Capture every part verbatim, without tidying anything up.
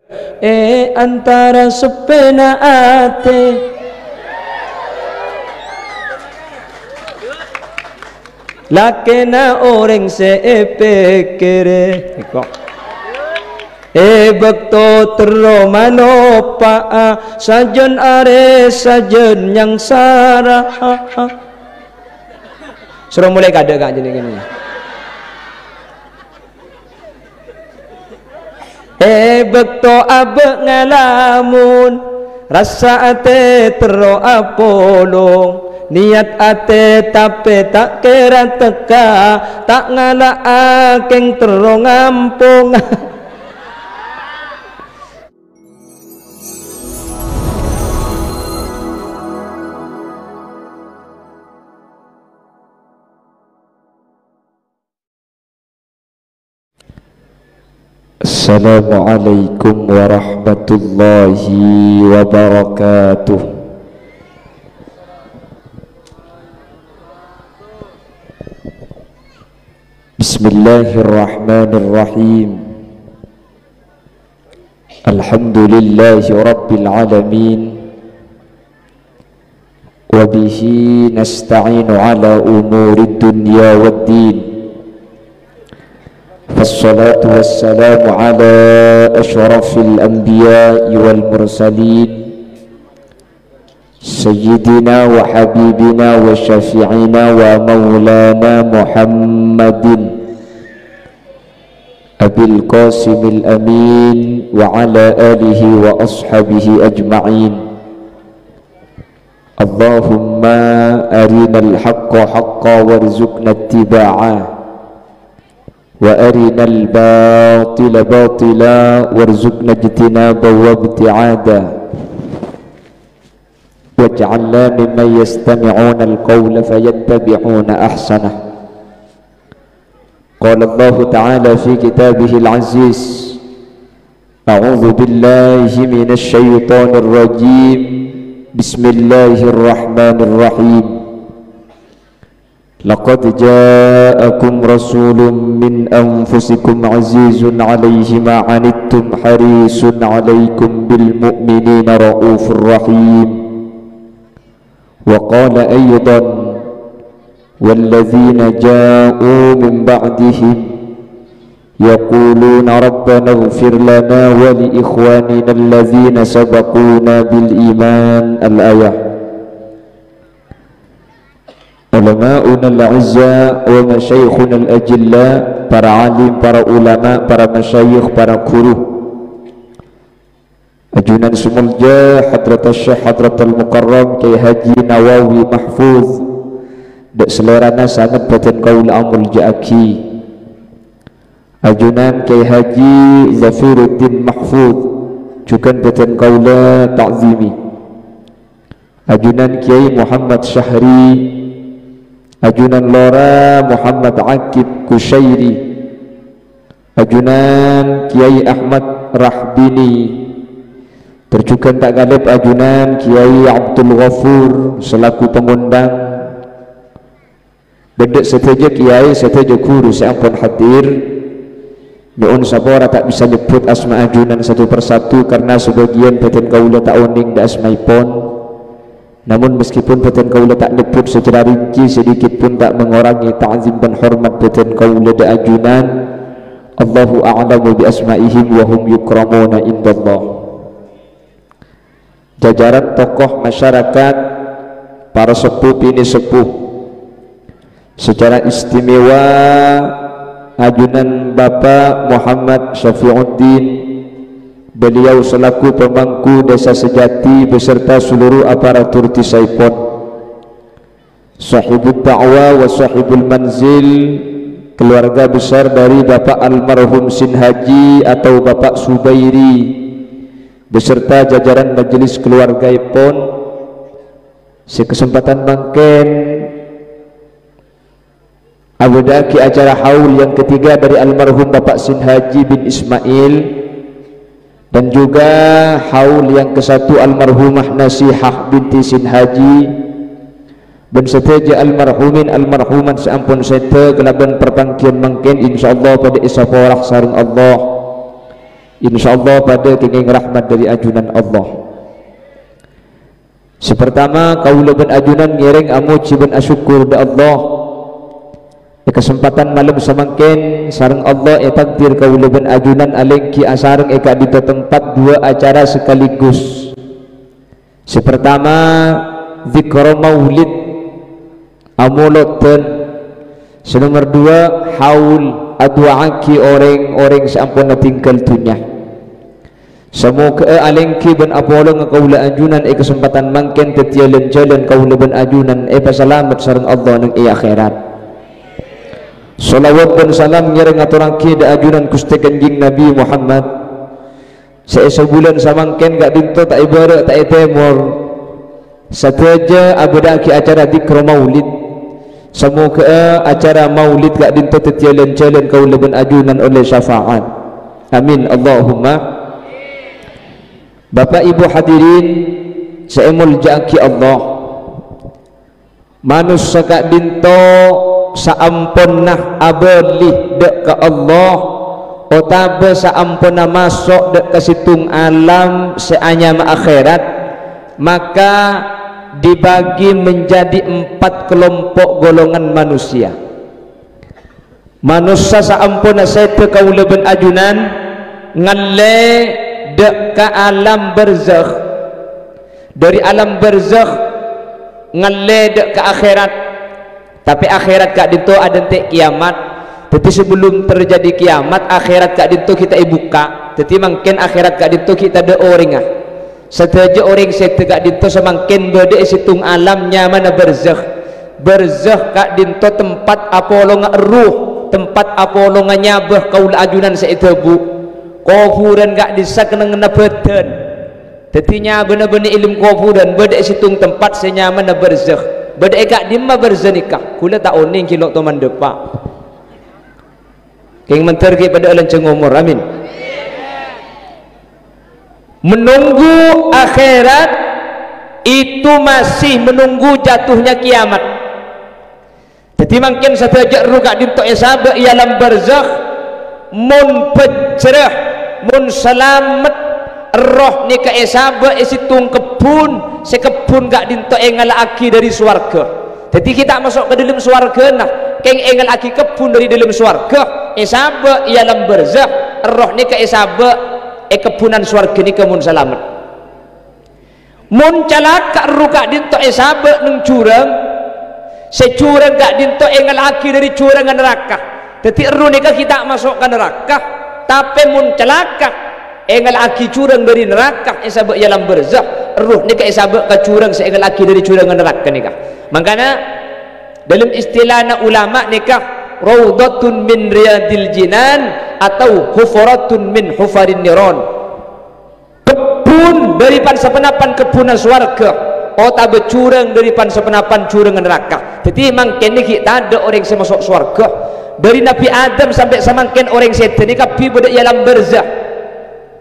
È antara seppèna atè, lakèna orèng sè èpèkkèrè. È bâkto terro maloppa'a, sajân arè sajân nyangsara. Soro molaè kaadâ' ka' jenengan. È bâkto abâ' ngalamon, rassa atè terro apolong, niyat atè tapè ta' kèra tekka, ta' ngala' akèng terro ngampong. Assalamualaikum warahmatullahi wabarakatuh. Bismillahirrahmanirrahim. Alhamdulillahi rabbil alamin. Wa bihi nasta'inu ala umurid dunya wad din. Wassalatu wassalamu ala asyrafil anbiya'i wal mursalin, sayyidina wa habibina wa syafi'ina wa maulana Muhammadin Abil Qasimil Amin wa ala alihi wa ashabihi ajma'in. Allahumma arinal haqqa haqqa warzuqna ittiba'a, wa arinal batila batila warzuqna ijtinaba wa ibti'ada. Waj'alna mimman yastami'unal qawla fayattabi'una ahsanah. Qala Allahu ta'ala fi kitabihil aziz, a'udzu billahi minasy syaithanir rajim. Bismillahirrahmanirrahim. Laqad ja'akum rasulun min anfusikum azizun 'alaihi ma 'anittum harisun 'alaikum bil mu'minina raufur rahim. Wa qala aidan, walladzina ja'u min ba'dihim yaquluna rabbana ighfir lana wa li ikhwanina alladzina sabaquna bil iman. Al-ayah. Ulama'unal a'izza wa masyayikhunal ajilla, para alim, para ulama, para masyayikh, para guru. Ajunan sè molja Hadratus Syekh Hadratul Mukarram Kyai Haji Nawawi Mahfuz, dâ' salèrana sanget bâdhân kaulâ amolja'aghi. Ajunan Kyai Haji Zafiruddin Mahfuz, jhughân bâdhân kaulâ ta'zimi. Ajunan Kyai Muhammad Syahri, ajunan Lora Muhammad Aqib Kusyairi, ajunan Kyai Ahmad Rahbini, tor jhughân ta' kalèp ajunan Kyai Abdul Ghafur selaku pengundang, bân dâ' sadhâjâ kyai, sadhâjâ ghuru sè ampon hadir. Nyo'on sapora ta' bisa nyebbhut asma ajunan satu persatu karna sabâgiyân bâdhân kaulâ ta' onèng dâ' asmaèpon. Namun, meskipun bâdhân kaulâ ta' nyebbhut secara rinci, sedikit pun ta' mengurangi ta'zim dan hormat bâdhân kaulâ dâ' ajunan. Allahu a'lamu bi asma'ihim wa hum yukramuna indallah. Jajaran tokoh masyarakat, para seppo binè' seppo. Secara istimewa, ajunan Bapak Muhammad Syafiuddin, beliau selaku pemangku Desa Sejati beserta seluruh aparatur desaèpon. Sahibud da'wa wa sahibul manzil, keluarga besar dari Bapak almarhum Sin Haji atau Bapak Subairi, beserta jajaran majelis keluargaèpon, sè kesempatan mangkèn abâdâ'aghi acara haul yang ketiga dari almarhum Bapak Sin Haji bin Ismail, dan juga haul yang kesatu almarhumah Nasihah binti Sin Haji, bân sadhâjâ almarhumin almarhumat sè ampon sèdhâ kalabân parpangghiyân mangkèn, insyaallah padâ èsapora sareng Allah. Insyaallah padâ kèngèng rahmat dâri ajunan Allah. Sè partama, kaulâ bân ajunan ngèrèng amojhi bân asokkor dâ' Allah. È kasempadhân malem samangkèn, sareng Allah ètakdir kaulâ bân ajunan alèngghi asareng è ka'dinto tempat duwâ' acara sekaligus. Sè partama, zikra maulid, amolodhân. Sè nomer duwâ', haul, adu'aaghi orèng-orèng sè ampon atinggal dhunnya. Samoghâ'â alèngghi bân apolonga kaulâ ajunan è kasempadhân mangkèn dhâddhiyâ lan-jhâlân kaulâ bân ajunan èpasalamet sareng Allah neng è akhèrat. Shalawat bân salam ngèrèng ngatorraghi dâ' ajunan Ghustè Kanjeng Nabi Muhammad. Sè è sabulân samangkèn ka'dinto ta' è bârâ' ta' è tèmor, sadhâjâ abâdâ'aghi acara zikra maulid. Samoghâ'â acara maulid ka'dinto dhâddhiyâ lan-jhâlân kaulâ bân ajunan ollè syafaat. Amin, Allahumma. Bapa' Ibu hadirin sè èmoljâ'aghi Allah, manossa ka'dinto saamponna abâli dâ' ka Allah otabâ saamponna maso' dâ' ka sèttong alam sè anyama akhèrat, maka dibagi menjadi empat kelompok golongan manusia. Manossa saamponna sèdhâ kaulâ bân ajunan ngallè dâ' ka alam barzakh. Dâri alam barzakh ngallè dâ' ka akhèrat. Tapè akhèrat ka'dinto adhânte' kiyamat. Dhâddhi, sabellun terjadi kiyamat, akhèrat ka'dinto ghi' ta' èbukka'. Dhâddhi, mangkèn akhèrat ka'dinto ghi' tadâ' orèngnga. Sadhâjâ orèng sèdhâ ka'dinto samangkèn bâdâ è sèttong alam nyamana barzakh. Barzakh ka'dinto tempat apolonga erruh, tempat apolonga nyabâ kaulâ ajunan sè èdhâbu. Kobhurân ka'dissa' kennengnganna bâdân. Dhâddhi, nyabâna bânnè è dâlem kobhurân bâdâ è sèttong tempat sè nyamana barzakh. Bâdâ è ka'dimma barzakh nèka? Kaulâ ta' onèng ghi' lo' toman dâpa'. Kèng mandhâr ghi' padâ lanjhâng omor. Amin. Menunggu akhirat itu masih menunggu jatuhnya kiamat. Dhâddhi, mangkèn sadhâjâ erruh ka'dinto èsabâ' è alam barzakh, mon bhâjjhrâ, mon salamet, erroh nèka èsabâ' è sèttong kebbhun, sè kebbhun ka'dinto èngalla'aghi dâri sowarghâ. Dhâddhi, ghi' ta' maso' ka dâlem sowarghâna, kèng èngalla'aghi kebbhun dâri dâlem sowarghâ, èsabâ' è alam barzakh, erroh nèka èsabâ' è kebbhunan sowarghâ nèka mon salamet. Mon calaka', erruh ka'dinto èsabâ' neng jhurâng, sè jhurâng ka'dinto èngalla'aghi dâri jhurângnga naraka. Dhâddhi, erruh nèka ghi' ta' maso' ka naraka, tapè mon calaka', èngalla'aghi jhurâng dâri naraka, èsabâ' è alam barzakh, erruh nèka èsabâ' ka jhurâng sè èngalla'aghi dâri jhurângnga naraka nèka. Mangkana, dâlem istilana ulama nèka, raudhatun min riyadil jinan atau hufratun min hufarin niron. Kebbhun dâri pan-saponapan kebbhunna sowarghâ, otabâ jhurâng dâri pan-saponapan jhurângnga naraka. Dhâddhi, mangkèn ghi' tadâ' orèng sè maso' sowarghâ. Dâri Nabbhi Adam sampè' samangkèn orèng sèdhâna kabbhi bâdâ è alam barzakh.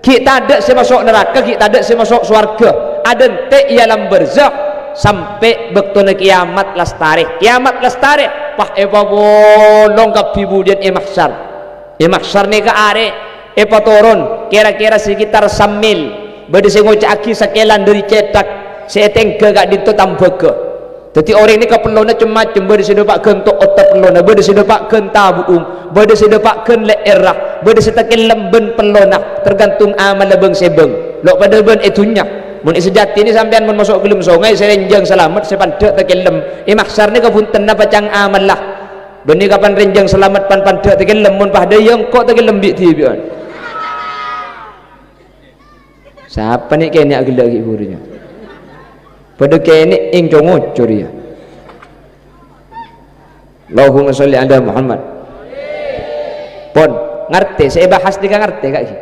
Ghi' tadâ' sè maso' naraka, ghi' tadâ' sè maso' sowarghâ. Adhânte' è alam barzakh sampè' bâktona kiyamat lastarè. Kiyamat lastarè, pas èpapolong kabbhi budiyân è mahsyar. È mahsyar nèka arè èpatoron kèra-kèra sekitar samil. Bâdâ sè ngoca'aghi sakèlan dâri cèthak sè ètèngghâ ka'dinto tambhâghâ. Dhâddhi orèng nèka pellona cem-macem, bâdâ sè dâpa' ghân to-, ottep pellona, bâdâ sè dâpa' ghân tabu'ung, bâdâ sè dâpa' ghân lè'èrra, bâdâ sè takellem bân pellona, tergantung amalla bâng-sèbâng. Lo' padâ bân è dhunnya. Mon è sajâdina sampèyan mon maso' ghâlem songay sè rènjhâng salamet, sè pandhâ' takellem, è mahsyar nèka bhuntenna pacang amalla. Bânnè kapan rènjhâng salamet pan-, pandhâ' takellem, mon padâ iyâ engko' takellem bi'-dhibi'ân. Sapa nè' kènè' aghellâ' ghi' bhuru nyo? Padâ kènè' ènco-ngoco rèya. Allahumma sholli ala Muhammad. Pon, ngartè, sè èbahas nèka ngartè, ka' ghi?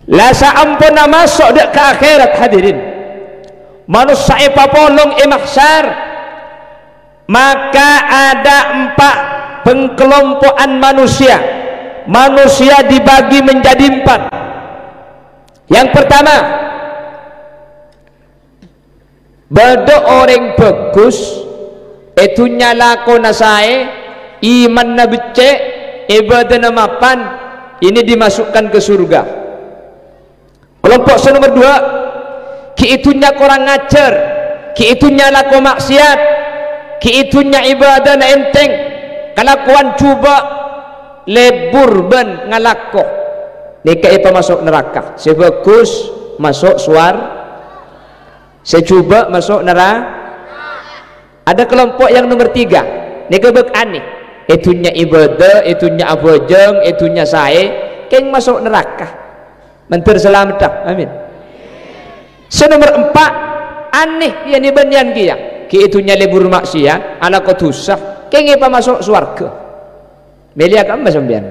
La saamponna maso' dâ' ka akhèrat, hadirin, manossa èpapolong è mahsyar, maka ada empat pengkelompokan manusia. Manusia dibagi menjadi empat. Yang pertama, bâdâ orèng bhâghus, è dhunnya lakona saè, imanna beccè', Ibadana mapan, ini dimasukkan ke surga. Kelompok sè nomer dua, ghi' è dhunnya korang ajhâr, ghi' è dhunnya alako maksiat, ghi' è dhunnya ibadana ènthèng, kalakowan jhubâ', lebur bân ngalako. Nèka èpamaso' naraka. Sè bhâghus maso' sowar-, sè jhubâ' maso' nara-, Ada kelompok yang nomor tiga. Nèka bâk anè. È dhunnya ibadah, è dhunnya abhâjâng, è dhunnya saè, kèng maso' naraka. Mandhâr salameddhâ. Amin. Sè nomor empa', anè, yâ, nè bânnèyan kèya. Ghi' è dhunnya lebur maksiat, alako dhusa, kèng èpamaso' sowarghâ. Mèlèya ka'emma sampèyan?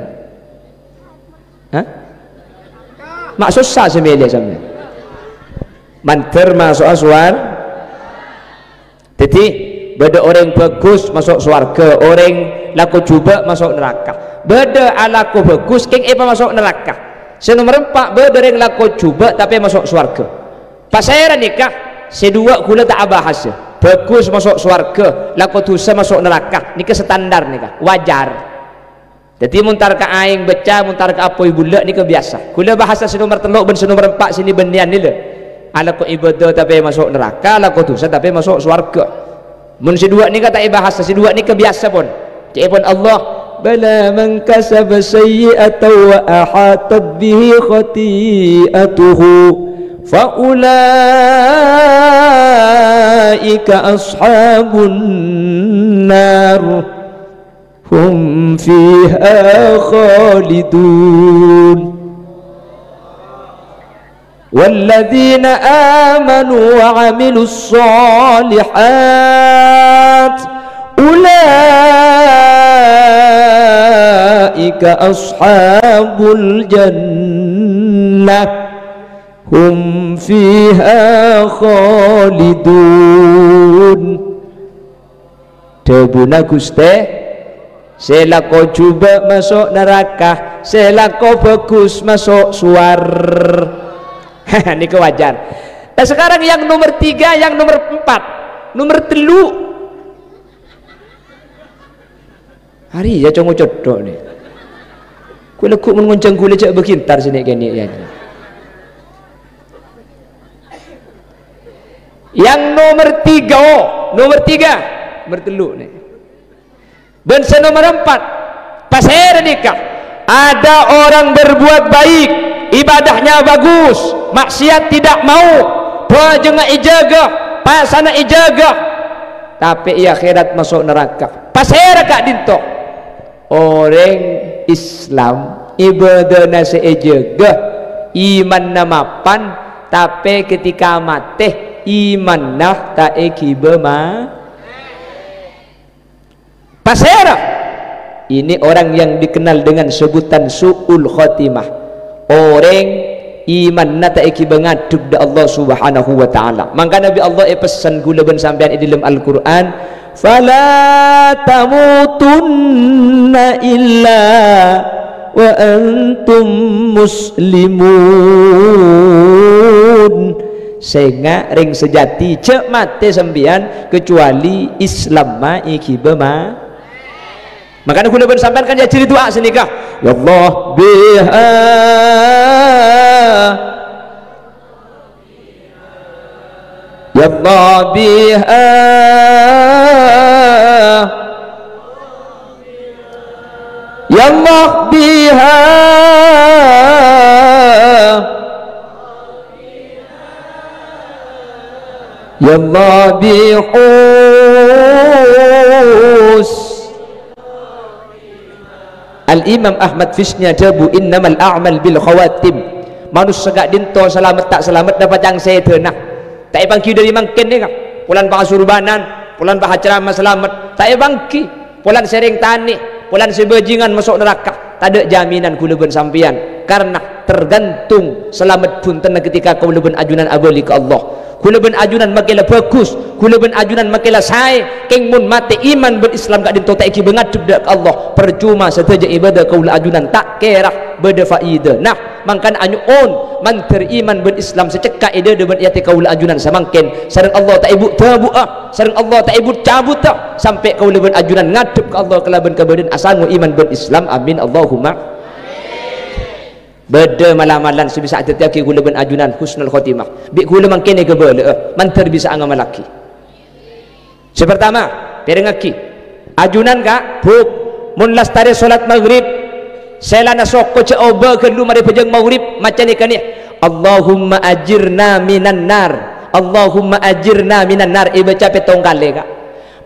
Hah? Ma' sossa sè mèlè sampèyan. Mandhâr maso'a sowar-, Dhâddhi, bâdâ orèng bhâghus maso' sowarghâ, orèng lako jhubâ' maso' naraka. Bâdâ alako bhâghus kèng èpamaso' naraka. Sè nomer empa', bâdâ orèng lako jhubâ' tapè maso' sowarghâ. Pasèra nèka? Sè duwâ' ghulâ ta' abahas. Bhâghus maso' sowarghâ, lako dhusa maso' naraka. Nèka standar nèka, wajar. Dhâddhi, mon tar ka aèng becca, mon tar ka apoy bulâ' nèka biyasa. Ghulâ bahasa sè nomer tello' bân sè nomer empa' sè nè bânnèyan nèlè. Alako ibadah tapè maso' naraka, alako dhusa tapè maso' sowarghâ. Mon sè duwâ' nèka ta' èbahas, sè duwâ' nèka biyasa pon. Ca'èpon Allah, "Bala man kasaba sayyi'atan wa ahatat bihi khati'atuhu, fa ulaika ashabun nar." هم فيها خالدون. والذين آمنوا وعملوا الصالحات أولئك أصحاب الجنة هم فيها خالدون. Dhâbuna Ghustè, "Sè lako jhubâ' maso' naraka, sè lako bhâghus maso' sowar." Nèka wajar. Nah, sekarang yang nomor tiga, yang nomor empat, nomor tello'. Arèya congo coddo' nè. Ghulâ ghu' mon ngonjhâng ghulâ jhâ' bâghi entar sè nè'-kènè' yâ. Yang nomor tiga, oh, nomor tiga, nomor tello' nè. Bân sè nomor empat, pasèra nèka? Ada orang berbuat baik, ibadahnya bagus, maksiat tidak mau, bhâjângnga èjâgâ, pasana èjâgâ, tapè è akhèrat maso' naraka. Pasèra ka'dinto? Orèng Islam, ibadana sè èjâgâ, imanna mapan, tapè ketika matè, imanna ta' èghibâ ma-, Pasèra? Ini orang yang dikenal dengan sebutan su'ul khotimah. Orèng imanna ta' èghibâ ngadhep dâ' Allah Subhanahu wa Ta'ala. Mangkana bi' Allah èpessen ghulâ bân sampèyan è dâlem Al-Qur'an, "Fala tamutunna illa wa antum muslimun." Sènga' rèng sajâti, jhâ' matè sampèyan kecuali Islamma èghibâ ma-, Mangkana ghulâ bân sampèyan kan èajhâri du'a sanèka. Ya Allah, biha. Ya Allah, biha. Ya Allah, biha. Ya Allah, bihus. Al-Imam Ahmad Fisnya adhâbu, "Innamal a'mal bil khawatim." Manossa ka'dinto salamet ta' salamet dâpa' cang sèdhâna. Ta' èpangghi dâri mangkèn nèka. Polana pakasurbanan, polana pakacerama salamet. Ta' èpangghi. Polana sèrèng tanè, polana sè bhâjingan maso' naraka. Tadâ' jaminan ghulâ bân sampèyan. Karna tergantung salamet bhuntenna ketika kaulâ bân ajunan abâli ka Allah. Kaulâ bân ajunan makkè la bhâghus, kaulâ bân ajunan makkè la saè, kèng mon matè iman bân Islam ka'dinto ta' èghibâ ngadhep dâ' ka Allah, parcoma sadhâjâ ibadah kaulâ ajunan ta' kèra bâdâ faèdâ. Nah, mangkana anyo'on, mandhâr iman bân Islam sè cekka' è dâdâ bân è atè kaulâ ajunan samangkèn, sareng Allah ta' èbu'-dhâbu'a, sareng Allah ta' èbut-cabudhâ, sampè' kaulâ bân ajunan ngadhep ka Allah kalabân kabâdâ'ân asango iman bân Islam. Amin, Allahumma. Bâdâ mala-amalan sè bisa adhâddhiyâghi kaulâ bân ajunan husnul khotimah. Bi' kaulâ mangkèn èkabâlâ'â, mandhâr bisa'a ngamallaghi. Sè partama, pèrengngaghi. Ajunan, Ka', Bu', mon lastarè solat maghrib, sèlana soko jhâ' obâ ghâllu marè bhâjâng maghrib, maca nèka nè, "Allahumma ajirna minan nar. Allahumma ajirna minan nar." Èbâca pèttong kalè, Ka'.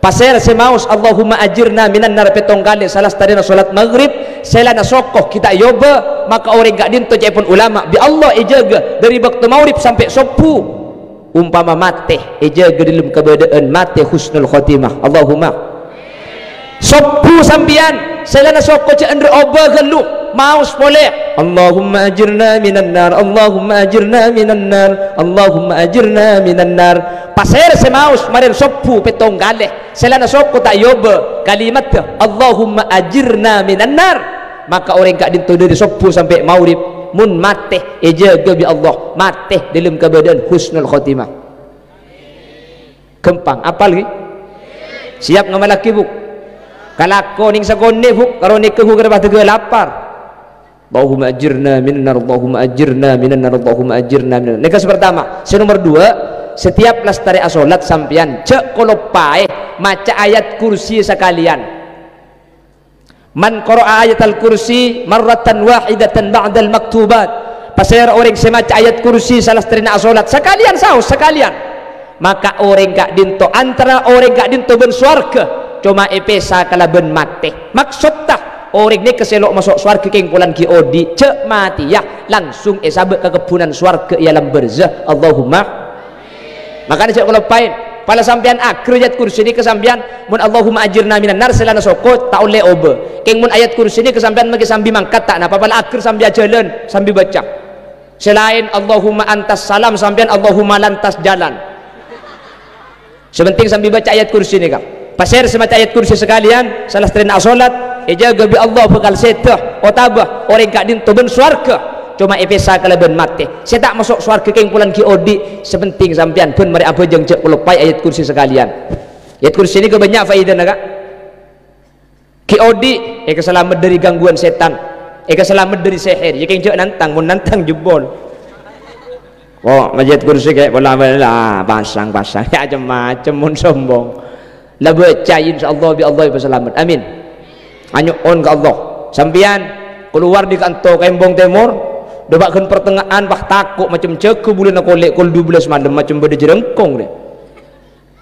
Pasèra sè maos, "Allahumma ajirna minan nar," pèttong kalè salastarèna solat maghrib, sèlana soko ghi' ta' èobâ, maka orèng ka'dinto ca'èpon ulama, bi' Allah èjâgâ dâri bâkto maghrib sampè' sobbhu. Umpama matè, èjâgâ dâlem kabâdâ'ân matè husnul khotimah. Allahumma. Sobbhu sampèyan, sèlana soko jhâ' endher obâ ghâllu, maos polè, "Allahumma ajirna minan nar, Allahumma ajirna minan nar, Allahumma ajirna minan nar." Pasèra sè maos marèn sobbhu pèttong kalè, sèlana soko ta' èobâ kalimatta, "Allahumma ajirna minan nar," maka orèng ka'dinto dâri sobbhu sampè' maghrib, mon matè, èjâgâ bi' Allah, matè dâlem kabâdâ'ân husnul khotimah. Ghâmpang, apal ghi? Siap ngamallaghi, Bu'? Kalako nèng sakonè', Bu', karo nèka ghu kèra padâ ghâ lapar. "Allahumma ajirna minan nar, Allahumma ajirna minan nar, Allahumma ajirna minan nar." Nèka sè partama. Sè nomer duwâ', setiap lastarè asolat sampèyan, jhâ' kaloppaè maca ayat kursi sakalèyan. "Man qara'a ayatal kursi marratan wahidatan ba'dal maktubat." Pasèra orèng sè maca ayat kursi salastarèna asolat, sakalèyan saos, sakalèyan. Maka orèng ka'dinto, antara orèng ka'dinto bân sowarghâ, coma èpèsa kalabân matè. Maksodda, orèng nèka sè lo' maso' sowarghâ kèng polana ghi' odi', jhâ' matèya, langsung èsabâ' ka kebbhunan sowarghâ è alam barzah. Allahumma. Makana jhâ' kaloppaè. Pala sampèyan aghâr ayat kursi nèka sampèyan, mon "Allahumma ajirna minan nar" sèlana soko, ta' ollè obâ. Kèng mon ayat kursi nèka sampèyan makkè sambi mangkat, ta' napa, pala aghâr sambi ajhâlân, sambi bâca. Sè laèn, "Allahumma antas salam", sampèyan, "Allahumma lantas jalan." Sè pentèng sambi bâca ayat kursi nèka. Pasèra sè maca ayat kursi sakalèyan, salastarèna asolat, èjâgâ bi' Allah bhâkal sèdhâ, otabâ orèng ka'dinto bân sowarghâ, coma èpèsa kalabân matè. Sè ta' maso' sowarghâ kèng polana ghi' odi', sè pentèng sampèyan bân marè abhâjâng jhâ' kaloppaè ayat kursi sakalèyan. Ayat kursi nèka bânnya' faèdana, Ka'. Ghi' odi', èkasalamet dâri gangguan sètan, èkasalamet dâri sèhèr, ya kèng jhâ' nantang, mon nantang jebol. Kok maca ayat kursi kè' pola-pola, pasang-pasang, ya macem-macem mon sombong. La bâca, insyaallah bi' Allah èpasalamet. Amin. Anyo'on ka Allah. Sampèyan kalowar dâri kanto ka Embong Tèmor, dâpa' ghân partengnga'an, pas tako' macem jâgâ bulâna kolè' kol dubellâs malem, macem bâdâ jhârângkong, dâ.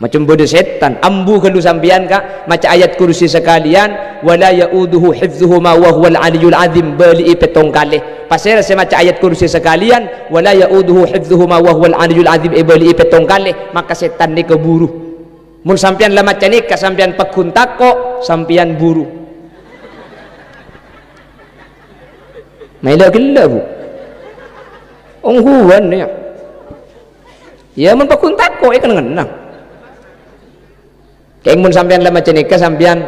Macem bâdâ sètan. Ambu ghâllu sampèyan, Ka', maca ayat kursi sakalèyan, "Wa la ya'uduhu hifdhuhuma wa huwal aliyyul azim", bâli'i pèttong kalè. Pasèra sè maca ayat kursi sakalèyan, "Wa la ya'uduhu hifdhuhuma wa huwal aliyyul azim", èbâli'i pèttong kalè, maka sètan nèka buru. Mon sampèyan la maca nèka, sampèyan pagghun tako', sampèyan buru. Maèla ghellâ', Bu'. Ongghuwân, ya. Ya, mon pagghun tako', ya, kennengngan. Kèng mon sampèyan la maca nèka, sampèyan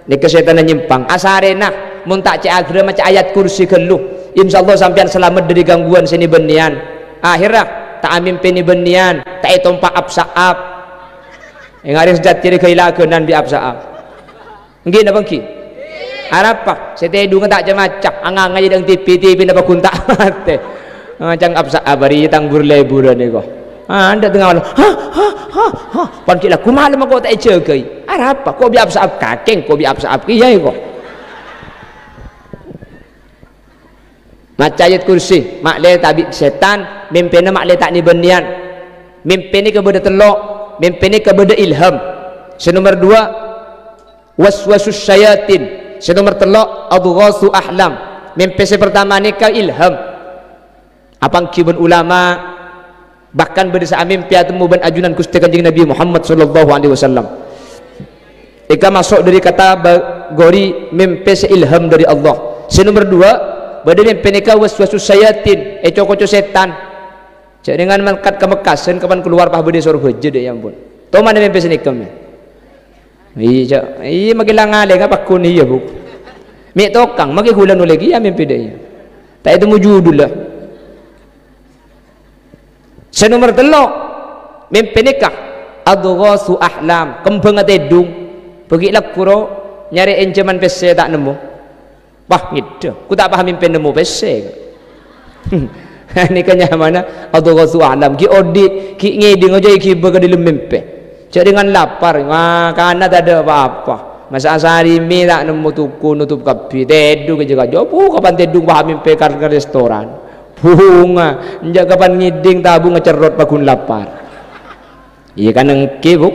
nèka sètanna nyèmpang. Asarèna, mon ta' cè' aghârrâ maca ayat kursi ghâllu, insyaallah sampèyan salamet dâri gangguan sè nè-bânnèyan. Ahèrra, ta' amèmpè nè-bânnèyan, ta' ètompa' ap-sa'ap. Ènga' rèng sajjhâ rè ghâi-lagânan bi' ap-sa'ap. Èngghi napa èngghi? Arapa? Sè tèdungnga ta' ca-maca, anganga jâ' dâ' T V, T V napa ghun ta' matè. Ngacang ap-sa'ap bâri' tang bur-lèburân nèko. Andâ' tengnga malam. Ha, ha, ha, ha. Pan ghi' lagghu malem kok ta' èjâgâi. Arapa? Kok bi' ap-sa'ap kakèng, kok bi' ap-sa'ap kèya kok. Maca ayat kursi, ma'lè ta' bi' sètan, mèmpèna ma'lè ta' nè-bânnèyan. Mèmpè nèka bâdâ tello', mèmpè nèka bâdâ ilham. Sè nomer duwâ', waswasus syayatin. Sè nomer tello', adghasu ahlam. Mèmpè sè partama nèka ilham. Apangghi bân ulama, bahkan bâdâ sè amèmpè atemmo bân ajunan Ghustè Kanjeng Nabi Muhammad sallallahu alaihi wasallam. Èkamaso' dâri kata ba-, ghâri mèmpè sè ilham dâri Allah. Sè nomer duwâ', Bâdâ mèmpè nèka waswasus syayatin, èco-koco sètan. Jhâ' rèngan mangkat ka Mekkasân kapan kalowar pas bâdâ sor bâjâ dâ' iyâ ampon. Tomana mèmpè sanèka, mè'? Iyâ, jhâ', iyâ, makkè la ngalènga pagghun iyâ, Bu. Mè' tokang, makkè ghulâ nolè kèya mèmpè dâ' iyâ. Ta' ètemmo judul la. Sè nomer tello', mèmpè nèka adghasu ahlam, kembhângnga tèdung. Bâgi' lagghu ro nyarè ènjhâman pèssè ta' nemmo. Wah, ngèdhâ. Ku ta' paham mèmpè nemmo pèssè. Nèka nyamana adghasu ahlam. Ghi' odi', ghi' ngèdhing jâ' èghibâ ka dâlem mèmpè. Jhâ' rèngan lapar, makana tadâ' pa-apa. Masa' asarè mè' ta' nemmo toko, notop kabbhi. Tèdung jâ' kajâ. Bu, kapan tèdung pas mèmpè ka, ka restoran. Bhunga, enjâ' kapan ngèdhing tabu ngacerrot pagghun lapar. Iyâ kan èngghi, Bu.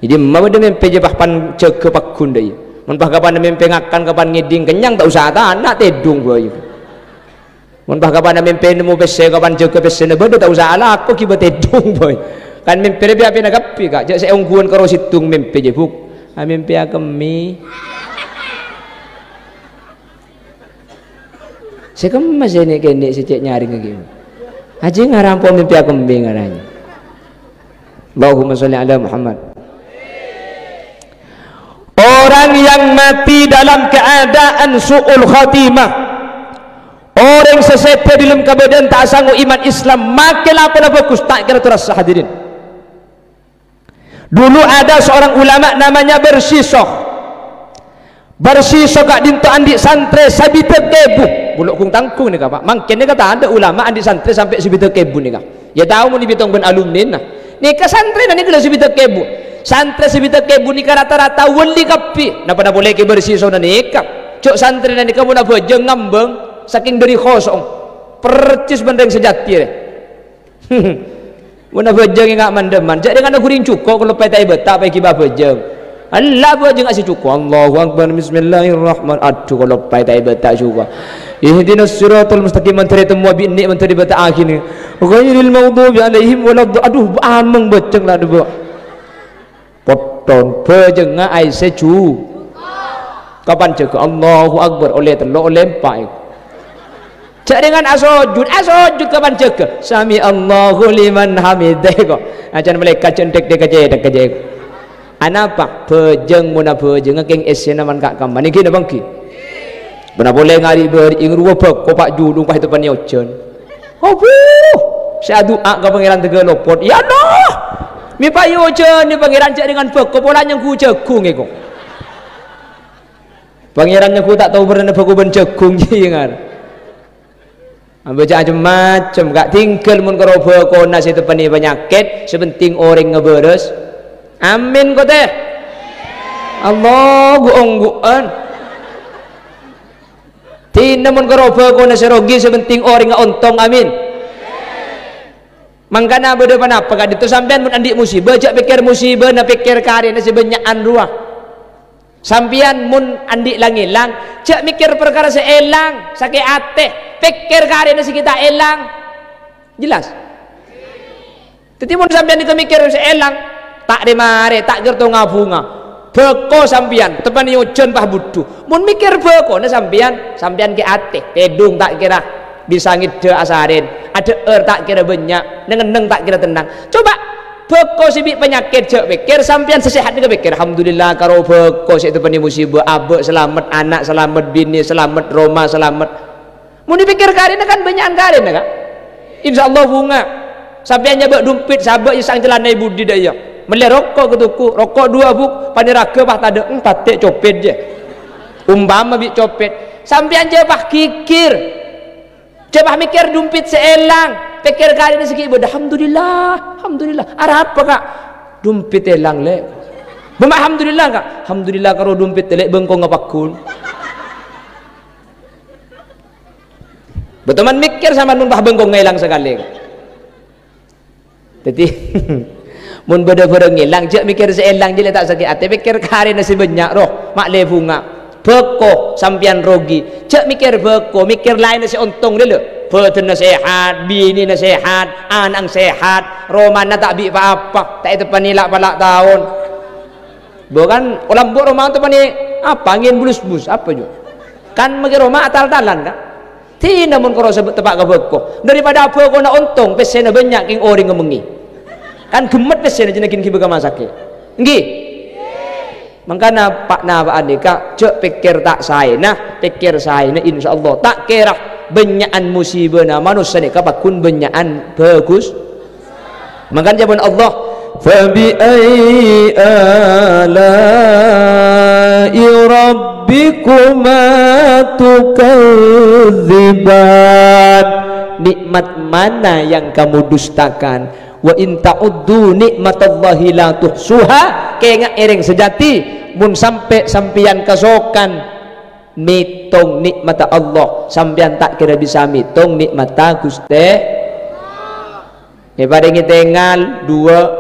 Dhimma bâdâ mèmpè jâ' pas pan jâgâ pagghun dâ' iyâ. Mon pas kapan mèmpè ngakan, kapan ngèdhing kennyang, ta' osa tana, tèdung bhâi. Mon pas kapan mèmpè nemmo pèssè, kapan jâgâ pèssèna bâdâ, ta' osa alako, ghibâ tèdung bhâi. Kan mèmpè lebbi apèna kabbhi, Ka'. Jâ' sè ongghuwân karo sèdung mèmpè jâ', Bu. Amèmpè akemmè. Sè kemma sè nè'-kènè' sè cè' nyarèngnga ghi. Ajjhing ngarampo mèmpè akemmè ngarana. Allahumma sholli ala Muhammad. Orang yang mati dalam keadaan su'ul khatimah. Orèng sè sèdhâ dâlem kabâdâ'ân ta' asango iman Islam, makkè lapana bhâghus, ta' kèra torassa, hadirin. Dulu ada seorang ulama namanya Barsisoh. Barsisoh ka'dinto andi' santrè sabidhâk èbu. Bulâ ghung-tangghung nèka, Pak. Mangkèn nèka tadâ' ulama andi' santrè sampè' sabidhâk èbu nèka. Yâ tao mon èbitong bân alumnina. Nèka santrèna nèka la sabidhâk èbu. Santrè sabidhâk èbu nèka rata-rata wali kabbhi. Napa-napa polè Kè Barsisohna nèka. Jhâ' santrèna nèka mon abhâjâng ngambâng sakèng dâri kosong. Percis bân rèng sajâdiyâ rè. Mon abhâjâng enga' man-dhâmman, jhâ' rèng ana ghuring jhuko' kaloppaè ta' èbâta' apa èghibâ abhâjâng. Ella abhâjâng asè jhuko'. Allahu Akbar, Bismillahirrahman-, adhu, kaloppaè ta' èbâta' jhuko'. Ihdinas siratal mustaqim, mandhâr ètemmo bi' ennè' mandhâr èbâta'aghi nè. Ghairil maghdubi alaihim walad-, adhu, amèng bhâjâng la dâbâ. Potton, bhâjângnga aèssè jhu-, kapan jâgâ Allahu Akbar, ollè tello', ollè empa' èko. Jhâ' rèng ana asojud, asojud kapan jâgâ. Sami Allahu liman hamidah èko. Ajân malaèkat jhâ' dhek-dhek ka cèthak ka jâ' èko. Anapa? Bhâjâng, mon abhâjângnga kèng èssèna man ka'-kamma. Nèngghi napa èngghi? Bâna polè ngari-bâri' èngrowa bhâko pa' julung pas èteppanè ojhân. Abu! Sè adu'a ka Pangèran tegghâ lopot. "Ya Allah! Mè' pa' èojhâni Pangèran jhâ' rèng bhâko pola nyengghu jhâghung èko." Pangèran nyengghu ta' tao bârnana bhâko bân jhâghung, jiyâ ngar. Abhâjâng cem-macem, Ka'. Tinggal mon karo bhâkona sè èteppanè panyakèt, sè penting orèng ngabârâs. Amin, kote. Allah, gu-onggu'ân. Dinah mon karo bhâkona sè rogi, sè penting orèngnga ontong. Amin. Mangkana bâdâ ponapa ka'dinto sampèyan mon andi' musibâ, jhâ' pèkkèr musibâna, pèkkèr karèna sè bânnya'an rowa. Sampèyan mon andi' lang-èlang, jhâ' mèkkèr parkara sè èlang, sakè' atè, pèkkèr karèna sè ghi' ta' èlang. Jelas? Dhâddhi, mon sampèyan nèka mèkkèr sè èlang, ta' rè-marè, ta' kèra tonga-bhunga. Bhâko sampèyan, teppanè ojhân pas budhu. Mon mèkkèr bhâkona sampèyan, sampèyan kè' atè, tèdung ta' kèra bisa ngèddhâ asarèn, adhâ'âr ta' kèra bânnya', neng-enneng ta' kèra tennang. Coba, bhâko sè bi' panyakèt jhâ' pèkkèr, sampèyan sè sèhat nèka pèkkèr, "Alhamdulillah, karo bhâko sè teppanè musibâ, abâ' salamet, ana' salamet, binè salamet, roma salamet." Mon èpèkkèr karèna kan bânnya'an karèna, Ka'. Insyaallah bhunga. Sampèyan nyabâ' dumpèt, sabâ' èsang calana è budi dâ' iyâ. Mellè roko' ka toko, roko' duwâ', Bu', panèraghâ pas tadâ', hmm, tatè' copèt jâ. Ompama bi' copèt, sampèyan jhâ' pas ghighir. Jhâ' pas mèkkèr dumpèt sè èlang, pèkkèr karèna sè ghi' bâdâ. "Alhamdulillah, alhamdulillah." "Arapa, Ka'?" "Dumpèt èlang, Lè'." "Bâ' ma' alhamdulillah, Ka'?" "Alhamdulillah karo dumpèt, Lè', bengkongnga pagghun." Bâto man mèkkèr sampèyan mon pas bengkongnga èlang sakalè. Dhâddhi, mon bâdâ bârâng èlang, jhâ' mèkkèr sè èlang jâ' lè' ta' sakè' atè, pèkkèr karèna sè bânnya', roh, ma' lè bhunga. Bhâko, sampèyan rogi. Jhâ' mèkkèr bhâko, mèkkèr laènna sè ontong dâlâ. Bhâdhânna sehat, binèna sehat, ana'na sehat, romana ta' bi' pa-apa, ta' èteppanè la'-pala' taon. Bâ kan, olambu' roma teppanè apa? Angèn bulus-bulus, apa jâ'? Kan makè roma atal-talan, Ka'? Dina mon karo sebut tepa' ka bhâko. Daripada bhâkona ontong, pèssèna bânnya' kèng orèng ngemmengngè. Kan ghemmet pèssèna jhâ' ghi' bâgâ masakè. Ènggi? Mangkana pa'-napa' nèka jhâ' pèkkèr ta' saèna, pèkkèr saèna insyaallah. Ta' kèra bânnya'an musibâna manossa nèka pagghun bânnya'an bhâghus. Mangkana jâwâbhân Allah, "Fabi'ayyi ala'i rabbikuma tukadziban?" Nikmat mana yang kamu dustakan? "Wa in ta'uddu ni'matallahi la tuhsuha." Kènga'è rèng sajati, mon sampè' sampèyan kasokan mètong nikmatta Allah, sampèyan ta' kèra bisa mètong nikmatta Ghustè. Èparèngè tèngal, duwâ'.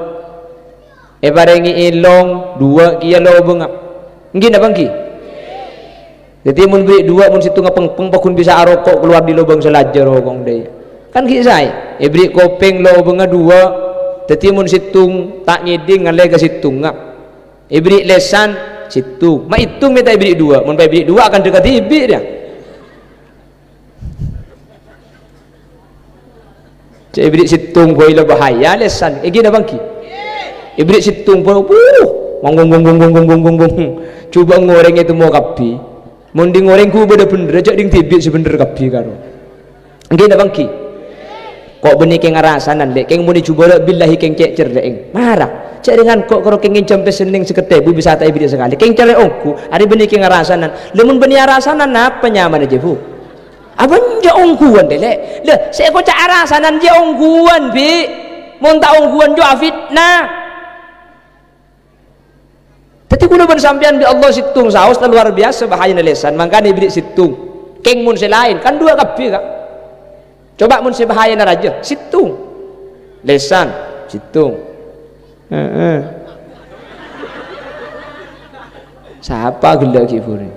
Èparèngè èlong, duwâ' kèya lobângnga. Ènggi napa ènggi? Dhâddhi, mon bâri' duwâ', mon sèttongnga pèngpèng, pagghun bisa aroko' kalowar dâri lobâng sè lajâ rokok dâiyâ. Kan ghi' saè. Èbâri' kopèng, lobângnga duwâ'. Dhâddhi, mon sèttong ta' ngèdhing, ngallè ka sèttongnga. Èbâri' lèsan, sèttong. Ma' èttong mè' ta' èbâri' duwâ'. Mon pas èbâri' duwâ', akan dhâ' kadhibi' rèya. Cè' èbâri' sèttong bhâi la bahaya lèsan. Ènggi napa ènggi? Èbâri' sèttong bhâi, wuh, wong, wong, wong. Jhubâ' orèng ètemmo kabbhi. Mon ding orèng ghu bâdâ bhendher, jhâ' ding dhibi' sè bhendher kabbhi karo. Ènggi napa ènggi? Ko' bânnè kèng arasanan, Lè'. Kèng mon è jhubâ' billahi kèng cè' cerrè'èng. Mara. Jhâ' rèng engko' karo kèng ngènjhâm pèssè nèng sèket èbu bisa ta' èbâri' sakalè. Kèng cerrè' ongghu, arè bânnè kèng arasanan. Lha mon bânnè arasanan, napa nyamana jhâ' Bu? Apa enjâ' ongghuwân, Lè'? Lè', sè èkoca' arasanan jhâ' ongghuwân, Bi'. Mon ta' ongghuwân, jhâ' afitna. Dhâddhi, kaulâ bân sampèyan bi' Allah sèttong saos la luar biasa bahayana lèsan, mangkana èbâri' sèttong. Kèng mon sè laèn, kan duwâ' kabbhi, Ka'. Coba mon sè bahayana rajâ, sèttong. Lèsan, sèttong. Heeh. Sapa ghellâ' ghi' bhuru?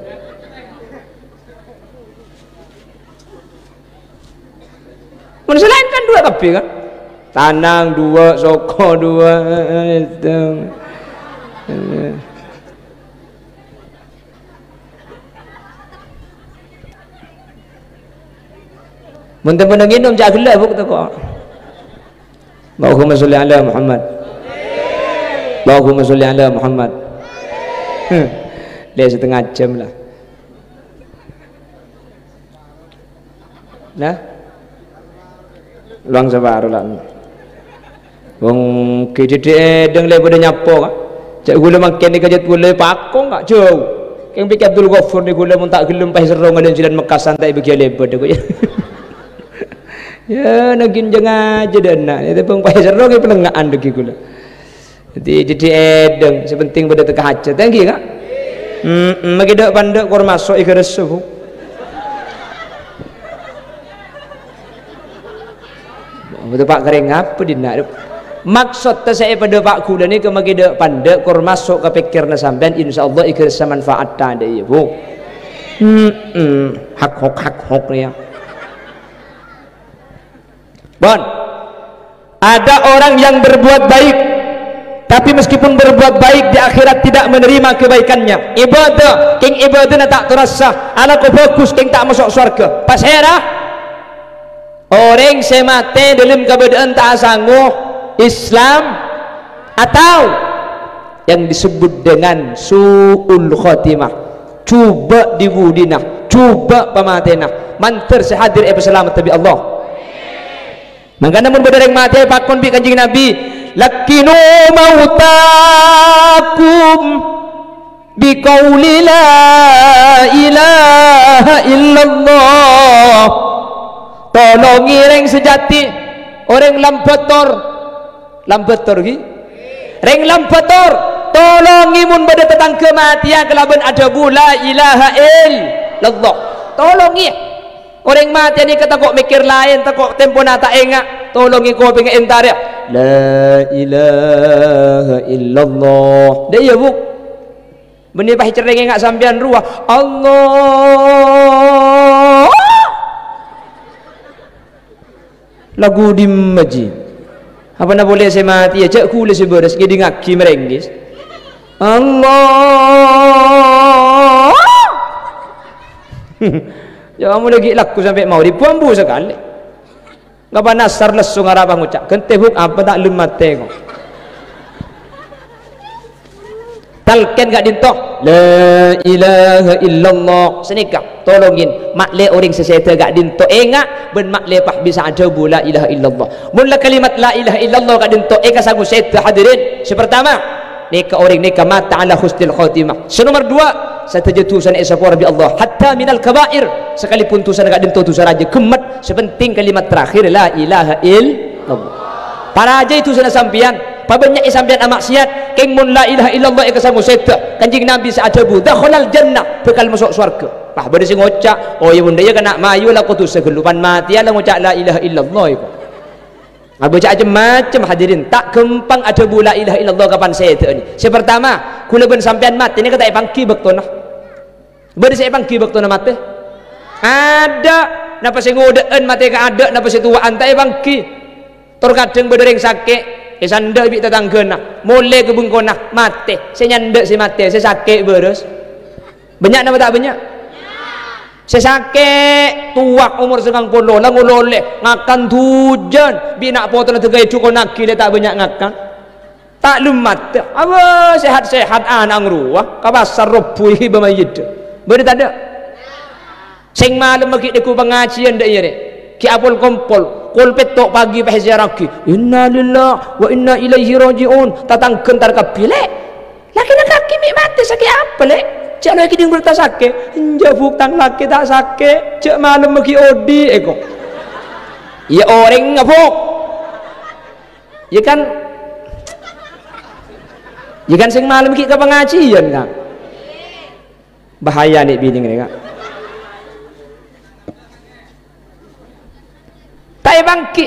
Mon sè laèn kan duwâ' kabbhi, kan? Tanang duwâ', soko duwâ', itu. Mon tempo nang ngènom, jhâ' ghellâ', Bu', teko. Allahumma sholli ala Muhammad. Allahumma sholli ala Muhammad. Hmm. Lè' setengah jam lah. Nah. Lowang saparo la. Wong ghi' dhiddhi' èdheng lè' padâ nyapo, Ka'. Jhâ' ghulâ mangkèn nèka jhât ghulâ pakong, Ka', jhâu. Kèng pèkkè Abdul Ghafur nè ghulâ mon ta' ghellem pas èrong alèn jhâlân Mekkasân ta' èbâghi lèbât, Ka'. Yâ, nangkèn jhâ' ngajhâ dâ' enna'. Yâ, tapè pas èrong è palèngnga'an dhâggi' ghulâ. Dhâddhi, dhiddhi' èdheng, sè penting padâ teka hajat. Ènggi, Ka'? Mm, mm, maghi dâ' pandâ' kor maso' è ghâressa, Bu. Betul, Pak, kèrèng apa dinna'? Maksodda sè èpadâpa' ghulâ nèka maghi dâ' pandâ' kor maso' ka pèkkèranna sampèyan, insyaallah è ghâressa manfaatta dâ' iyâ, Bu. Mm, mm, hak hok, hak hok, yâ. Bon. Ada orang yang berbuat baik, tapi meskipun berbuat baik, di akhirat tidak menerima kebaikannya. Ibadah, kèng ibadahna ta' torassa, alako bhâghus, kèng ta' maso' sowarghâ. Pasèra? Orèng sè matè dâlem kabâdâ'ân ta' asango Islam, atau yang disebut dengan su'ul khotimah. Jhubâ' dhi-budhina, jhubâ' pamatèna. Mandhâr sè hadir èpasalamet bi' Allah. Mangkana mon bâdâ orèng matè èpakon bi' Kanjeng Nabi, "Laqqinu mautakum biqauli la ilaha illallah." Tolongè rèng sajhâti, orèng lambâtor. Lambâtor ghi? Rèng lambâtor, tolongè mon bâdâ tatangghâ matèya kalabân adhâbu, "La ilaha illallah." Tolongè. Orèng matè nèka tako' mèkkèr laèn, tako' tempona ta' enga', tolongè kopèngnga èntarè, "La ilaha illallah." Dâ' iyâ, Bu'. Bânnè pas ècerrèngè enga' sampèyan rowa, "Allah." Lagu dimma, jhi? Apana polè sè matèya, jhâ' ghulâ sè bârâs ngèdingngaghi marènggis. Allah. Ya, kamu lagi lagu sampai mau ribu ambu sekali. Nggak pernah asar lesu ngarapa ngoca', "Ghântè, Bu', apa ta' lem matè, ko'?" Talken ka'dinto, "La ilaha illallah." Sanèka, tolongin, ma'lè orèng sè sèdhâ ka'dinto. Enga', bân ma'lè pas bisa adhâbu la ilaha illallah. Mon la kalimat la ilaha illallah ka'dinto èkasango sèdhâ, hadirin. Sè pertama, nèka orèng nèka mata ala husnil khotimah. Sè nomer dua, sadhâjâ dhusana èsapora bi' Allah. Hatta minal kabair, sakalipun dhusana ka'dinto dhusa rajâ ghemmet, sè penting kalimat terakhir, la ilaha illallah. Parajâi dhusana sampèyan, pabânnya'è sampèyan amaksiat, kèng mon la ilaha illallah èkasango sèdhâ, Kanjeng Nabi sè adhâbu, "Dakhalal jannah," bhâkal maso' sowarghâ. Wah, bâdâ sè ngoca', "Oh, iyâ, mon dâ' iyâ kèng mayu la kodhu sè ghâllu pan matèya la ngoca' la ilaha illallah, èko." Abâca cem-macem, hadirin. Ta' ghâmpang adhâbu la ilaha illallah kapan sèdhâ nè. Sè pertama, kaulâ bân sampèyan matè nèka ta' èpangghi bâktona. Bâdâ sè èpangghi bâktona matè? Adâ'. Napa sè ngodâ'ân matè kaadâ', napa sè towa'an ta' èpangghi. Tor kadhâng bâdâ orèng sakè', èsandhâ' bi' tatangghâna, molè ka bengkona, matè. Sè nyandhâ' sè matè, sè sakè' bârâs. Bânnya' napa ta' bânnya'? Sè sakè', towa, omor sangang polo, la ngololè, ngakan dhujân, bi' na' potona dâgâi dhukonnaghi lè ta' bânnya' ngakan. Ta' lem matè. Abâ, sehat-sehat ana' ngrowa, ka pasar robbhu èghibâ mayyidda. Bâdâ tadâ'? Sèng malem ghi' dâggu pangajiyân dâ' iyâ rè. Ghi' apol-kompol, kol pètto' pagi pas èziyaraghi. "Innalillahi wa inna ilaihi raji'un." Tatangghâ entar kabbhi, "Lè', lakèna kakè mè' matè sakè' apa, Lè'? Jhâ' lo èkèdhing berta sakè'." "Enjâ', Bu', tang lakè ta' sakè'. Jhâ' malem ghi' odi', èko." Iyâ orèngnga, Bu'. Iyâ kan? Iyâ kan sèng malem ghi' ka pangajiyân, Ka'. Bahaya nè' binè nèka. Ta' èpangghi.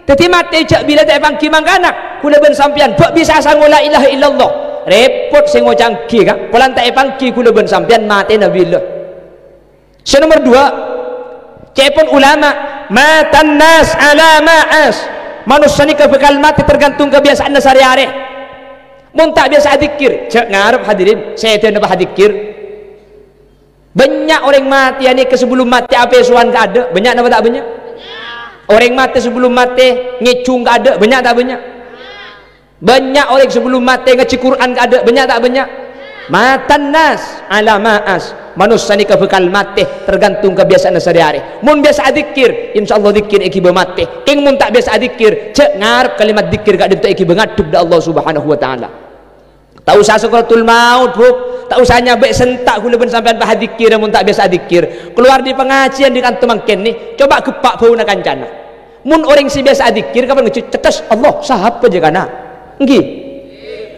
Dâddhi matè jhâ' bilâ ta' èpangghi mangkana. Kaulâ bân sampèyan bâ' bisa asango la ilaha illallah. Rèpot sè ngoca' ènggi, Ka'. Polana ta' èpangghi kaulâ bân sampèyan matèna bilâ. Sè nomer dua, ca'èpon ulama, "Matan nas ala ma as." Manossa nèka bhâkal matè tergantung kabiyasa'anna sarè-arè. Mon ta' biyasa adzikir, jhâ' ngarep hadirin, sèdhâna pas adzikir. Bânnya' orèng matèya nèka sabellunna matè apèsowan kaadâ', bânnya' napa ta' bânnya'? Orèng matè sabellunna matè ngèjhung kaadâ', bânnya' ta' bânnya'? Bânnya' orèng sabellunna matè ngajhi Qur'an kaadâ', bânnya' ta' bânnya'? Matan nas ala ma as. Manossa nèka bhâkal matè tergantung kabiyasa'anna sarè-arè. Mon biyasa adzikir, insyaallah dzikir èghibâ matè. Kèng mon ta' biyasa adzikir, jhâ' ngarep kalimat dzikir ka'dinto èghibâ ngadhep dâ' Allah Subhanahu wa Ta'ala. Ta' osa sakaratul maut, Bu'. Ta' osa nyabâ' senta' kaulâ bân sampèyan pas adzikir, mon ta' biyasa adzikir. Kalowar dâri pangajiyân dâri kanto mangkèn nè, coba gheppa' bâuna kancana. Mon orèng sè biyasa adzikir, kapan ngejjhu' cettos, "Allah, sapa jâ kana'?" Ènggi.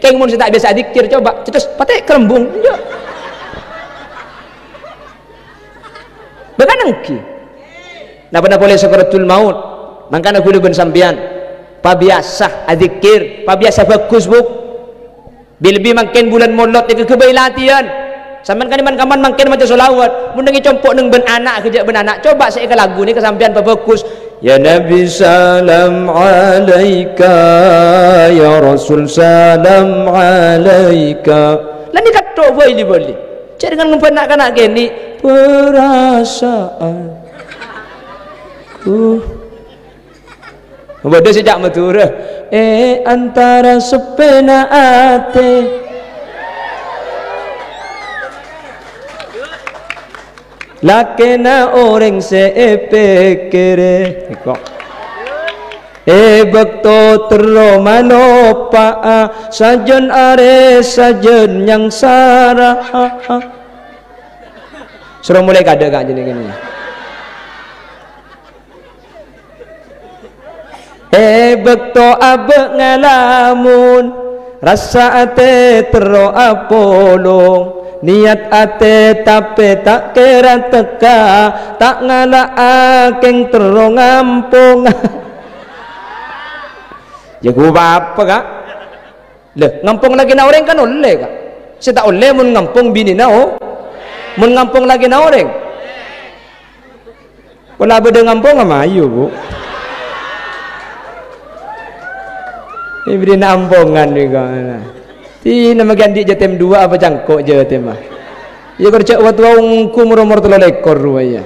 Kèng mon sè ta' biyasa adzikir, coba cettos, patè' kerembung. Enjâ'. Bâ' kan ènggi. Napa-napa polè sakaratul maut. Mangkana kaulâ bân sampèyan pabiyasa adzikir, pabiyasa bhâghus, Bu'. Bi-, lebbi mangkèn bulân Molod nèka ghâbây latèyan. Sampèyan kan man-, kaman mangkèn maca sholawat. Mon nèng compo' nèng bân ana', ghâjâ' bân ana', coba sè èkalagu nèka sampèyan pabhâghus. "Ya Nabi salam alaika, ya Rasul salam alaika." Lah nèka tho' bâli-bâli. Jhâ' dengan ngembhân na'-kana' kènè', "Perasaanku." Bâdâ sè ca' Madhurâ, "È antara seppèna atè, lakèna orèng sè èpèkkèrè." Nèko. "È bâkto terro maloppa'a, sajân arè sajân nyangsara'a." Soro molaè kaadâ', Ka', jhâ' nèko. È bâkto abâ' ngalamun, rassa atè terro apolong, niyat atè tapè ta' kèra tekka, ta' ngala'a kèng terro ngampong. Jhâ' ghu apa, Ka'? Lha, ngampong lakèna orèng kan ollè, Ka'. Sè ta' ollè mon ngampong binèna, o-, mon ngampong lakèna orèng. Pola bâdâ ngampongnga mayu, Bu'. Èbèrri'na ampongan nèka. Dinah maghi andi' jâtem duwâ' apa cangko' jâtemma? Iyâ, kor jhâ' wa-towa ongghu mor-omor tello lèkor rowa, iyâ.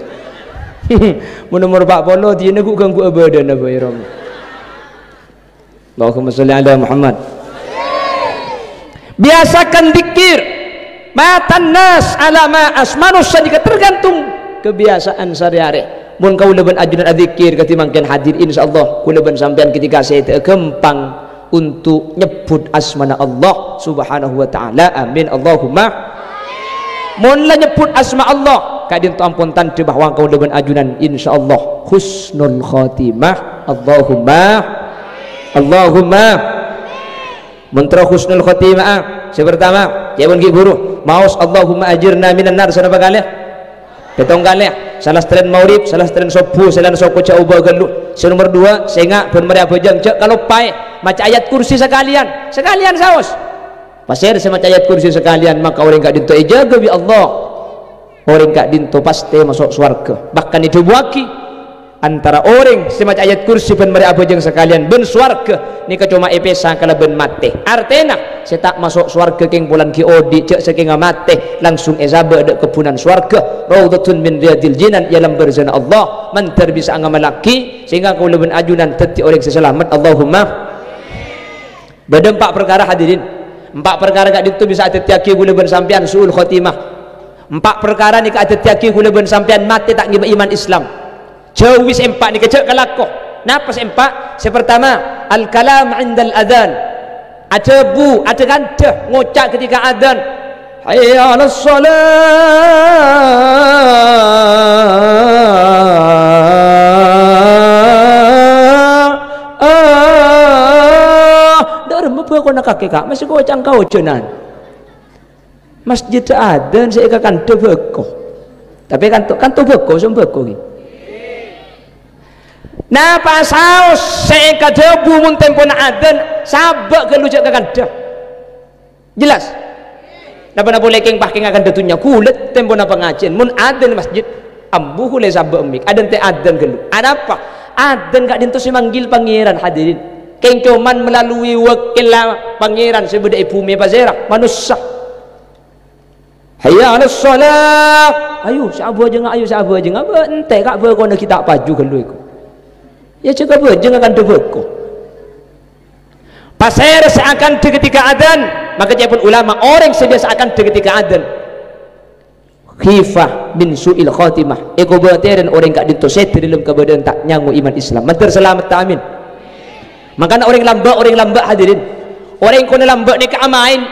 Mon nomor empat puluh, dina ghu-, ganggu abadana, Bae Rom. Allahumma sholli ala Muhammad. Biasakan dzikir. Matan nas ala ma'as. Manossa nèka tergantung kebiasaan sehari-hari. Mon kaulâ bân ajunan adzikir kadhi mangkèn hadir, insyaallah kaulâ bân sampèyan ketika sèdhâ ghâmpang untuk nyebbhut asmana Allah Subhanahu wa Ta'ala. Amin. Allahumma. Mon la nyebbhut asma Allah, ka'dinto ampon tandhâ bahwa kaulâ bân ajunan, insyaallah, husnul khotimah. Allahumma. Allahumma. Mon terro husnul khotimah, ah, sè pertama, cè' mon ghi' buru, maos Allahumma ajirna minan nar sanapa kalè? Pèttong kalè. Sala satèyan maghrib, sala satèyan sobbhu, sè laèn soko jhâ' obâ ghâllu. Sè nomor dua, sènga' bân marè abhâjâng, jhâ' kaloppaè maca ayat kursi sakalèyan. Sakalèyan saos. Pasèra sè maca ayat kursi sakalèyan, maka orèng ka'dinto èjâgâ bi' Allah. Orèng ka'dinto pastè maso' sowarghâ. Bahkan èdhâbuwâghi, antara orèng sè maca ayat kursi bân marè abhâjâng sakalèyan bân sowarghâ nèka coma èpèsa kalabân matè. Artèna, sè ta' maso' sowarghâ kèng polana ghi' odi', jhâ' sakènga matè, langsung èsabâ' dâ' kebbhunan sowarghâ, raudhatun min riyadil jinan, è alam barzana Allah, mandhâr bisa'a ngamallaghi, sehingga kaulâ bân ajunan dhâddhi orèng sè salamet. Allahumma. Bâdâ empa' parkara, hadirin. Empa' parkara ka'dinto bisa adhâddhiyâghi kaulâ bân sampèyan su'ul khotimah. Empa' parkara nèka adhâddhiyâghi kaulâ bân sampèyan matè ta' ngèbâ iman Islam. Jhâuwi sè empa' nèka, jhâ' kalako. Napa sè empa'? Sè pertama, al-kalam indal adzan. Adhâbu, adhâ-kandhâ, ngoca' ketika adzan. "Hayya 'alas shalah." Ah, dâ' remma bhâkona kakè, Ka'? Masih koca'na kaojhânan. Masjid adzan sè èkakandhâ bhâko. Tapè kanto, kanto bhâko, sèm bhâko ghi. Napa saos sè èkadhâbu mon tempona adzan, sabâ' ghâllu jhâ' kakandhâ? Jelas? Napa-napa polè kèng pas kèng akandhâ dhunnya ghulâ tempona pangajhiyân. Mon adzan masjid, ambu ghulâ sabâ' mik. Adzan tè adzan ghâllu. Anapa? Adzan ka'dinto sè manggil Pangèran, hadirin. Kèng coma melalui wakil Pangèran sè bâdâ è bhumè pasèra, manossa. "Hayya 'alas shalah." Ayo, sè abhâjângnga, ayo, sè abhâjângnga. Bâ-, entè, Ka', bhâkona ghi' ta' paju ghâllu èko. Iyâ, jhâ' kabhâjâng akandhâ bhâko. Pasèra sè akandhâ ketika adzan? Maka ca'èpon ulama, orèng sè biyasa akandhâ ketika adzan. Khifah min su'il khotimah. Èkobâtèrè orèng ka'dinto sè dâlem kabâdâ'ân ta' nyango iman Islam. Mandhâr salamet ta' amin? Mangkana orèng lambâ', orèng lambâ', hadirin. Orèng kona lambâ' nèka amaèn.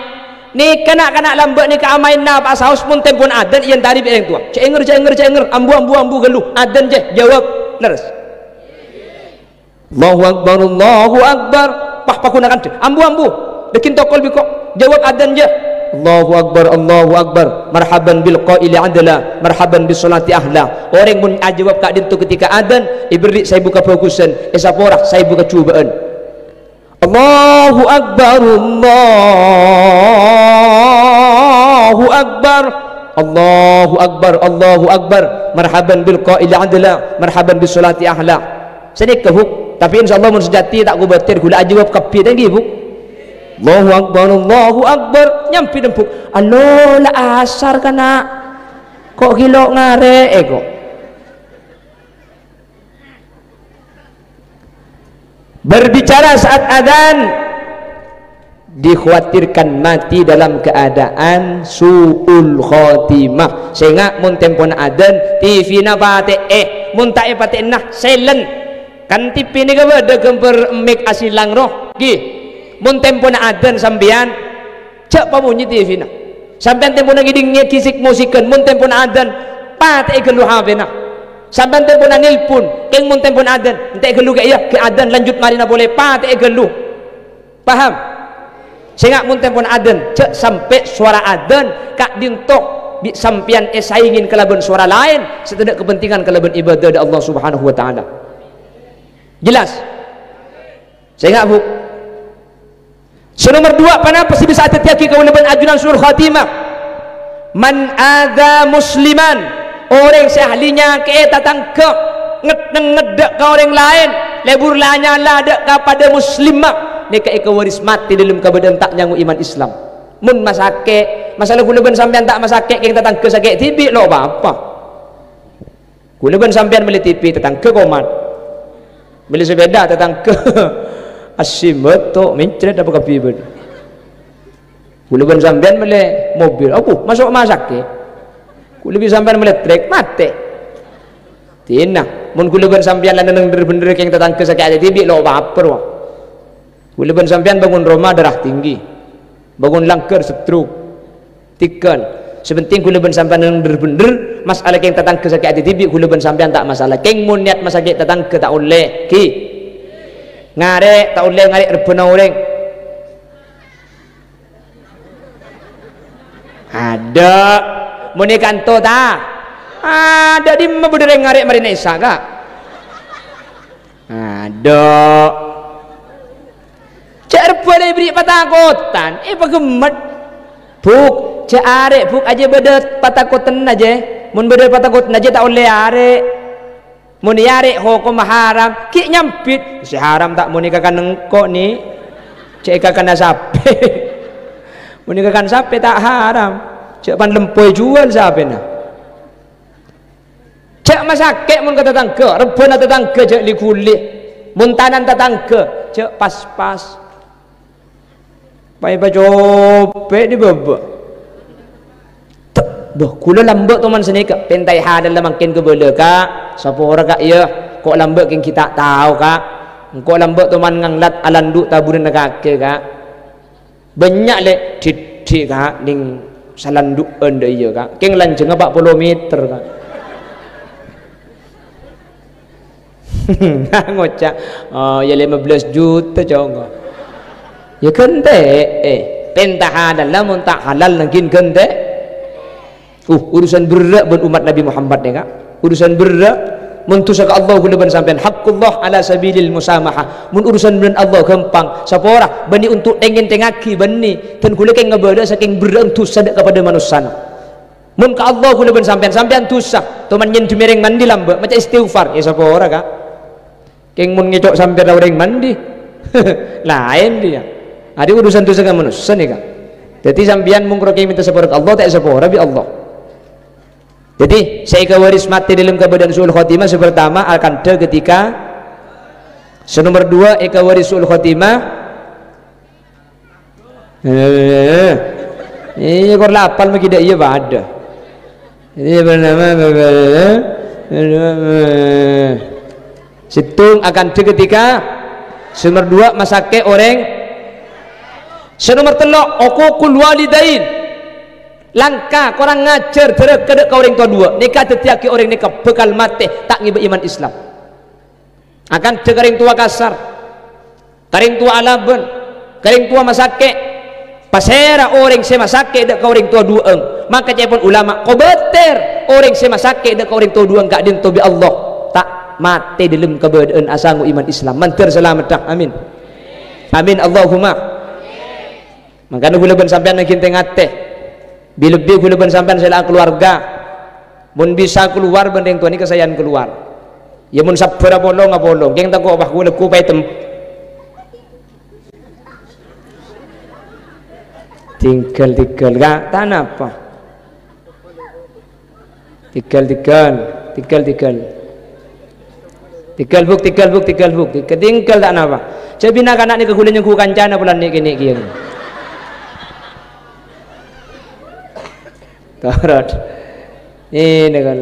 Nèka na'-kana' lambâ' nèka amaèn napa saos mon tempona adzan èyantara bi' orèng towa. Jhâ' èngèr, jhâ' èngèr, jhâ' èngèr. Ambu, ambu, ambu ghâllu. Adzan jâ, jawab. Lerres. Allahu Akbar, Allahu Akbar. Wah, paghun akandhâ. Ambu, ambu. Dâgghi' tokol bi' ko'. Jawab adzan jâ. Allahu Akbar, Allahu Akbar. Marhaban bil qaili adla. Marhaban bis sholati ahla. Orèng mon ajâwâb ka'dinto ketika adzan, èberri' saèbu kabhâghusân, èsapora saèbu kajhubâ'ân. Allahu Akbar, Allahu Akbar. Allahu Akbar, Allahu Akbar. Marhaban bil qaili adla. Marhaban bis sholati ahla. Sanèka, Bu'. Tapè insyaallah mon sajhâdhâ ta' kobâtèr ghulâ ajâwâb kabbhi, ta' ènggi, Bu'? Allahu Akbar, Allahu Akbar. Nyambi, Bu'. Allo, la asar, kana'. Ko' ghilo' ngarè', eh, ko'. Berbicara saat adzan, dikhawatirkan mati dalam keadaan su'ul khotimah. Sènga' mon tempona adzan, T V-na patè'è. Mon ta' èpatè'ana, silent. Kan T V nèka bâdâ ghâmbhâr mik asilang, roh. Ghi. Mon tempona adzan sampèyan, jhâ' pamonyè T V-na. Sampèyan tempona ngèdhingngè gisik-musikan, mon tempona adzan, patè'è ghâllu H P-na. Sampèyan tempona nelpon, kèng mon tempona adzan, entè' ghâllu kèya, ghi' adzan lanjut marèna polè, patè'è ghâllu. Paham? Sènga' mon tempona adzan, jhâ' sampè' sowara adzan ka'dinto bi' sampèyan èsaèngè kalabân sowara laèn sè tadâ' kapentingan kalabân ibadah dâ' Allah Subhanahu wa Ta'ala. Jelas? Sènga', Bu'. Sè nomer duwâ', ponapa sè bisa adhâddhiyâghi kaulâ bân ajunan su'ul khatimah? Man adza musliman, orèng sè ahli nyakè'è tatangghâ, ngèt-nengngèt dâ' ka orèng laèn, lebur la nyala dâ' ka padâ muslimma, nèka èkawaris matè dâlem kabâdâ'ân ta' nyango iman Islam. Mon masakè', masalah kaulâ bân sampèyan ta' masakè', kèng tatangghâ sakè' dhibi', lo' pa-apa. Kaulâ bân sampèyan mellè T V, tatangghâ komat. Mellè sepèda, tatangghâ assimbâto, mencret apa kabbhi bâdâ. Kaulâ bân sampèyan mellè mobil, abu, maso' masakè. Kaulâ bi' sampèyan mellè trek, matè. Dinah, mon kaulâ bân sampèyan la neng-neng dhâr-bhendhâr kèng tatangghâ sakè' atè dhibi' lo' bâbâr, wa. Kaulâ bân sampèyan bangun roma darah tinggi, bangun langghâr stroke. Tèghâl. Sè pentèng kaulâ bân sampèyan neng-neng dhâr-bhendhâr, masalah kèng tatangghâ sakè' atè dhibi', kaulâ bân sampèyan ta' masalah. Kèng mon niat masakè' tatangghâ ta' ollè, ghi. Ngarè', ta' ollè ngarè' rebbhâna orèng. Adâ'. Mon è kanto ta'? Adâ' dimma bâdâ rèng ngarè' marèna Isa, Ka'? Adâ'. Jhâ' rebbhâ la èberri' patakotan, èpaghemmet. Buk, jhâ' arè', Buk, ajjhâ' bâdâ patakotanna, jhâ'. Mon bâdâ patakotanna, jhâ' ta' ollè arè'. Mon èarè' hokomma haram, ghi' nyambit, "Sè haram ta' monè kakan engko', Ni'. Jhâ' èkakana sapè." Mon èkakan sapè ta' haram. Jhâ' pan lempo èjhuwâl sapèna. Jhâ' masakè' mon ka tatangghâ, rebbhâna tatangghâ jhâ' li-ghuli. Mon tanana tatangghâ, jhâ' pas-pas. Pas èpacopè' dhi' bâbâ. Tè, bâh, kaulâ lambâ' toman sanèka, pèntaè halalla mangkèn kabâlâ, Ka'. Sapora, Ka', iyâ. Ko' lambâ' kèng ghi' ta' tao, Ka'. Engko' lambâ' toman nganglat alandu' taburânna kakè, Ka'. Bânnya', Lè', dhiddhi', Ka', nèng salandu'ân dâ' iyâ, Ka'. Kèng lanjhângnga pa' polo meter, Ka'. Ngoca', "Oh, ya lima belas juta, Cong." Ya ghântè'è. Pènta halal, lamon ta' halal, nangghing ghântè'. Uh, urusan berrâ' bân ommat Nabbhi Muhammad nèka. Urusan berrâ', mon dusa ka Allah kaulâ bân sampèyan, haqqullah ala sabilil musamahah. Mon urusan bân Allah ghâmpang, sapora, bânnè onto' tèng-ngèntèngngaghi, bânnè. Dân kaulâ kèng ngabâlâ sakèng berrâ'ân dusa dâ' kapadâ manossana. Mon ka Allah kaulâ bân sampèyan, sampèyan dusa, toman nyèndhem orèng mandi lambâ', maca istighfar, ya sapora, Ka'. Kèng mon ngèco' sampèyan orèng mandi, laèn dhiyâ. Arèya urusan dusa ka manossa nèka. Dhâddhi sampèyan mon karo kèng mènta sapora ka Allah, ta' èsapora bi' Allah. Dhâddhi, sè èkawaris matè dâlem kabâdâ'ân su'ul khotimah, sè partama, akandhâ ketika, sè nomer duwâ', èkawaris su'ul khotimah, Eh, iyâ, kor la apal ma' ghi' dâ' iyâ padâ. Iyâ, bernama, sèttong akandhâ ketika, sè nomer duwâ' masakè' orèng, sè nomer tello' uququl walidain. Langka, korang ajhâr, dhârâka dâ' ka orèng towa duwâ'. Nèka dhâddhiyâghi orèng nèka bhâkal matè ta' ngèbâ iman Islam. Akandhâ ka rèng towa kasar, ka rèng towa alabân, ka rèng towa masakè'. Pasèra orèng sè masakè' dâ' ka orèng towa duwâ'ân? Maka ca'èpon ulama kobâtèr, orèng sè masakè' dâ' ka orèng towa duwâ'ân ka'dinto bi' Allah ta' matè dâlem kabâdâ'ân asango iman Islam. Mandhâr salameddhâ. Amin. Amin. Allahumma. Mangkana kaulâ bân sampèyan nangghing tè-ngatè. Bi-, lebbi kaulâ bân sampèyan sè la akaluwarga. Mon bisa kalowar bân rèng towa nèka saèyan kalowar. Yâ mon sabbhâr apolong, apolong. Kèng tako' pas kaulâ ghu paètem. Tinggal, tinggal, Ka'. Ta' napa. Tinggal, tinggal, tinggal, tinggal. Tinggal, Buk, tinggal, Buk, tinggal, Buk. Tinggal, tinggal, ta' napa. Jhâ' bi' na'-kana' nèka kaulâ nyongghu kancana polana nè'-kènè' kèya. Torot. Ini kan.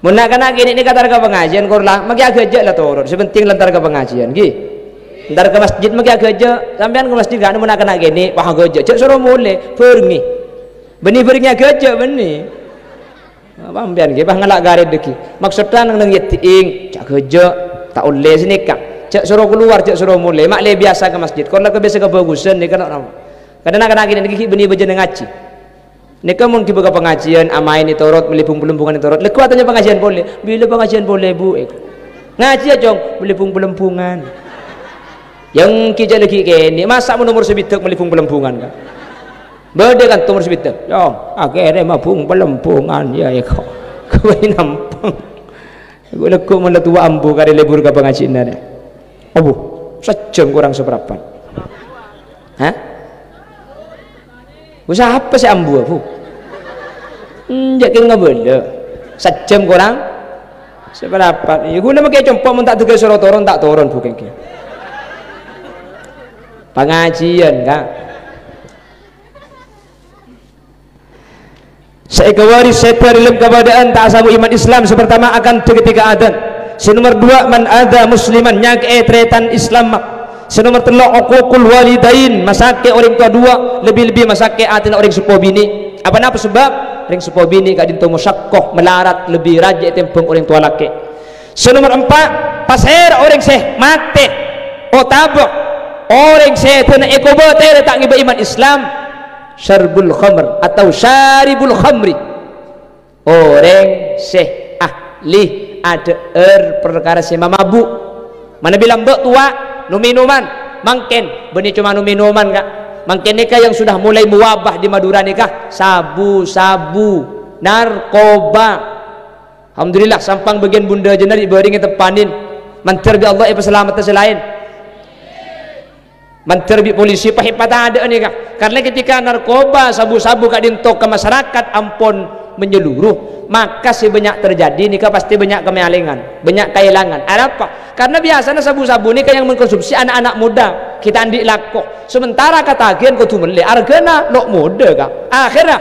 Mon na'-kana' kènè' nèka entar ka pangajiân, kor la, ma' ghi' aghâjâ' la torot. Sè pentèng la entar ka pangajiân, ghi. Entar ka masjid ma' ghi' aghâjâ'. Sampèyan ka masjid kan, mon na'-kana' kènè', wah, aghâjâ'. Jhâ' soro molè, bhârengngè. Bânnè bhârengngè aghâjâ', bânnè. Apa sampèyan ghi, pas ngala' karè dâggi'. Maksodda neng-neng yâ dhi'eng, jhâ' aghâjâ', ta' ollè sanèka. Jhâ' soro kalowar, jhâ' soro molè. Ma' lè biyasa ka masjid. Kor la ka biyasa kabhâghusân nèka, no, no. Kadhâng na'-kana' kènè' nèka ghi' bânnè bâjâna ngajhi. Nèka mon ghi' bâ ka pangajiân, amaèn ètorot, mellè bung-pellembungan ètorot. Lèko atanya pangajiân polè. Bilâ pangajiân polè, Bu? Ngajhiyâ, Cong, mellè bung-pellembungan. Yâ èngghi jhâ' laghi' kènè', masa' mon omor sabidhâk mellè bung-pellembungan, Ka'? Bâdâ kan omor sabidhâk, "Cong, akèrèma bung-pellembungan, yâ, yâ, kok." Kowè nampang. Lèko mon la towa ambu karè lebur ka pangajiânna, rè. Abu, sajjhâm korang saparapat. Hah? Usaha apa sè ambu, Bu? Enjâ' kèng ngabâlâ. Sajjhâm korang Saparapat. Iyâ, ghulâ makè compo' mon ta' dhâgghâ soro toron, ta' toron bhukèng kèya. Pangajiyân, Ka'. Sè èkabâri' sèdhâ dhâlem kabâdâ'ân ta' asabu iman Islam, sè partama akandhâ ketika adzan. Sè nomer duwâ', man adza musliman, nyakè'è tarètan Islam. Sè nomer tello', uququl walidain, masakè' orèng towa duwâ', lebbi-lebbi masakè' atèna orèng seppo binè'. Apa napa sabâb? Orèng seppo binè' ka'dinto masakko, malarat, lebbi rajâ ètèmbhâng orèng towa lakè'. Sè nomer empa', pasèra orèng sè matè otabâ orèng sèdhâna èkobâtèrè ta' ngèbâ iman Islam, syarbul khamr atau syaribul khamri. Orèng sè ahli adhâ'âr parkara sè mamabu'. Manabi lambâ' towa, nom-ènoman, mangkèn bânnè coma nom-ènoman, Ka'. Mangkèn nèka yang sudah mulai mewabah di Madura nèka, sabu-sabu, narkoba. Alhamdulillah, Sampang bâgiyân bundhâjâna ri' bâringè teppanin. Mandhâr bi' Allah èpasalamettâ sè laèn. Mandhâr bi' polisi pahèpata adâ'â nèka. Karna ketika narkoba, sabu-sabu ka'dinto ka masyarakat ampon menyeluruh, maka sè bânnya' terjadi nèka pasti bânnya' kamalengan, bânnya' kaèlangan. Arapa? Karna biyasana sabu-sabu nèka yang mengkonsumsi ana'-ana' muda, ghi' ta' andi' lako. Sementara katagihan kodhu mellè, arghâna lo' modâ, Ka'. Akhèrra,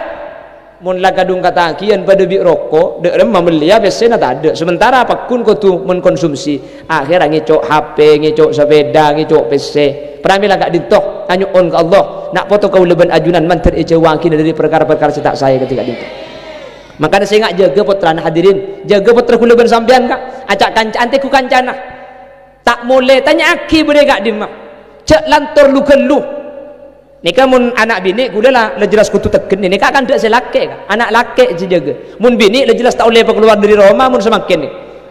mon la kadhung katagihan padâ bi' roko', dâ' remma mellèya pèssèna tadâ'. Sementara pagghun kodhu mengkonsumsi. Akhèrra ngèco' H P, ngèco' sapèda, ngèco' pèssè. Pramèla ka'dinto, anyo'on ka Allah, na' poto kaulâ bân ajunan mandhâr èjâuwâghina dâri parkara-parkara sè ta' saè kadhi ka'dinto. Mangkana sènga' jâgâ pottrana, hadirin. Jâgâ pottra kaulâ bân sampèyan, Ka'. Aca' kanca'an, tèngghu kancana. Ta' molè, tanya'aghi bâriyâ ka'dimma. Jhâ' lantor lu-ghâllu. Nèka mon ana' binè' ghulâ la, la jelas kodhu tegghâ nè-, nèka kan dâ' sè lakè', Ka'. Ana' lakè' sè jâgâ. Mon binè' la jelas ta' ollè pakalowar dâri roma mon samangkèn nè.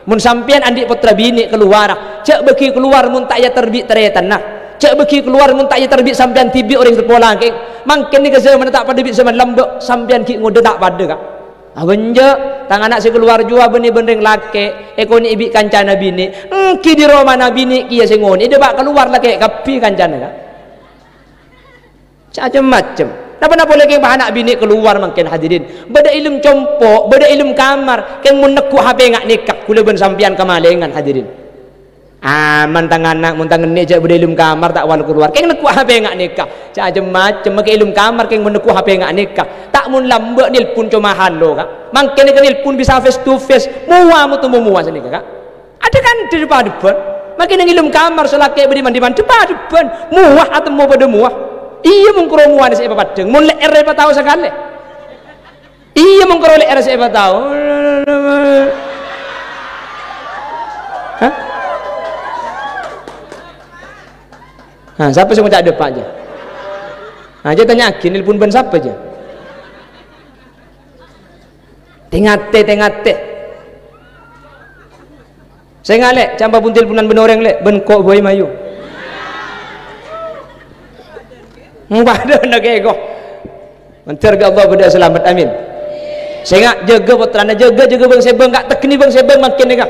Mon sampèyan andi' pottra binè' kalowara, jhâ' bâghi kalowar mon ta' èyater bi' tarètanna. Jhâ' bâghi kalowar mon ta' èyater bi' sampèyan dhibi' orèng seppo lakè'. Mangkèn nèka jhâmanna ta' padâ bi' jhâman lambâ', sampèyan ghi' ngodâ ta' padâ, Ka'. Abânjâ', tang ana' sè kalowar jhuwa bânnè bân rèng lakè', èkonè'è bi' kancana binè'. Èngghi dâri romana binè' kèya sè ngonè'è, dâpa' kalowar lakè' kabbhi kancana, Ka'. Cem-macem. Napa-napa polè kèng pa ana' binè' kalowar mangkèn, hadirin. Bâdâ è dâlem compo', bâdâ è dâlem kamar, kèng mon neggu' H P nga' nèka, ghulâ bân sampèyan kamalèngan, hadirin. Aman tang ana', mon tang ennè' jhâ' bâdâ è dâlem kamar, ta' wal kalowar. Kèng neggu' H P nga' nèka. Cem-macem, makè è dâlem kamar, kèng mon neggu' H P nga' nèka. Ta' mon lambâ' nèlpon coma halo, Ka'. Mangkèn nèka nèlpon bisa face to face. Mowa moto mowa sanèka, Ka'. Adâ kan dâri padâbân. Makè neng è dâlem kamar sè lakè' bâdâ man-dimman, dâ-padâbân. Mowa atemmo padâ mowa. Iyâ, mon karo mowana sè èpapaddhâng. Mon lè'èrra èpatao sakalè. Iyâ, mon karo lè'èrra sè èpatao. Hah? Nah, sapa sè ngoca' dâpa' jâ? Nah, jâ tanya'aghi, nèlpon bân sapa jâ? Tè-ngatè, tè-ngatè. Sènga', Lè', campa pon telponan bân orèng, Lè', bân ko' bhâi mayu. Padâna kèko. Mandhâr bi' Allah bâdâ salamet, amin. Sènga', jâgâ pottrana, jâgâ, jâgâ bâng-sèbâng, Ka', tegghâna bâng-sèbâng mangkèn nèka.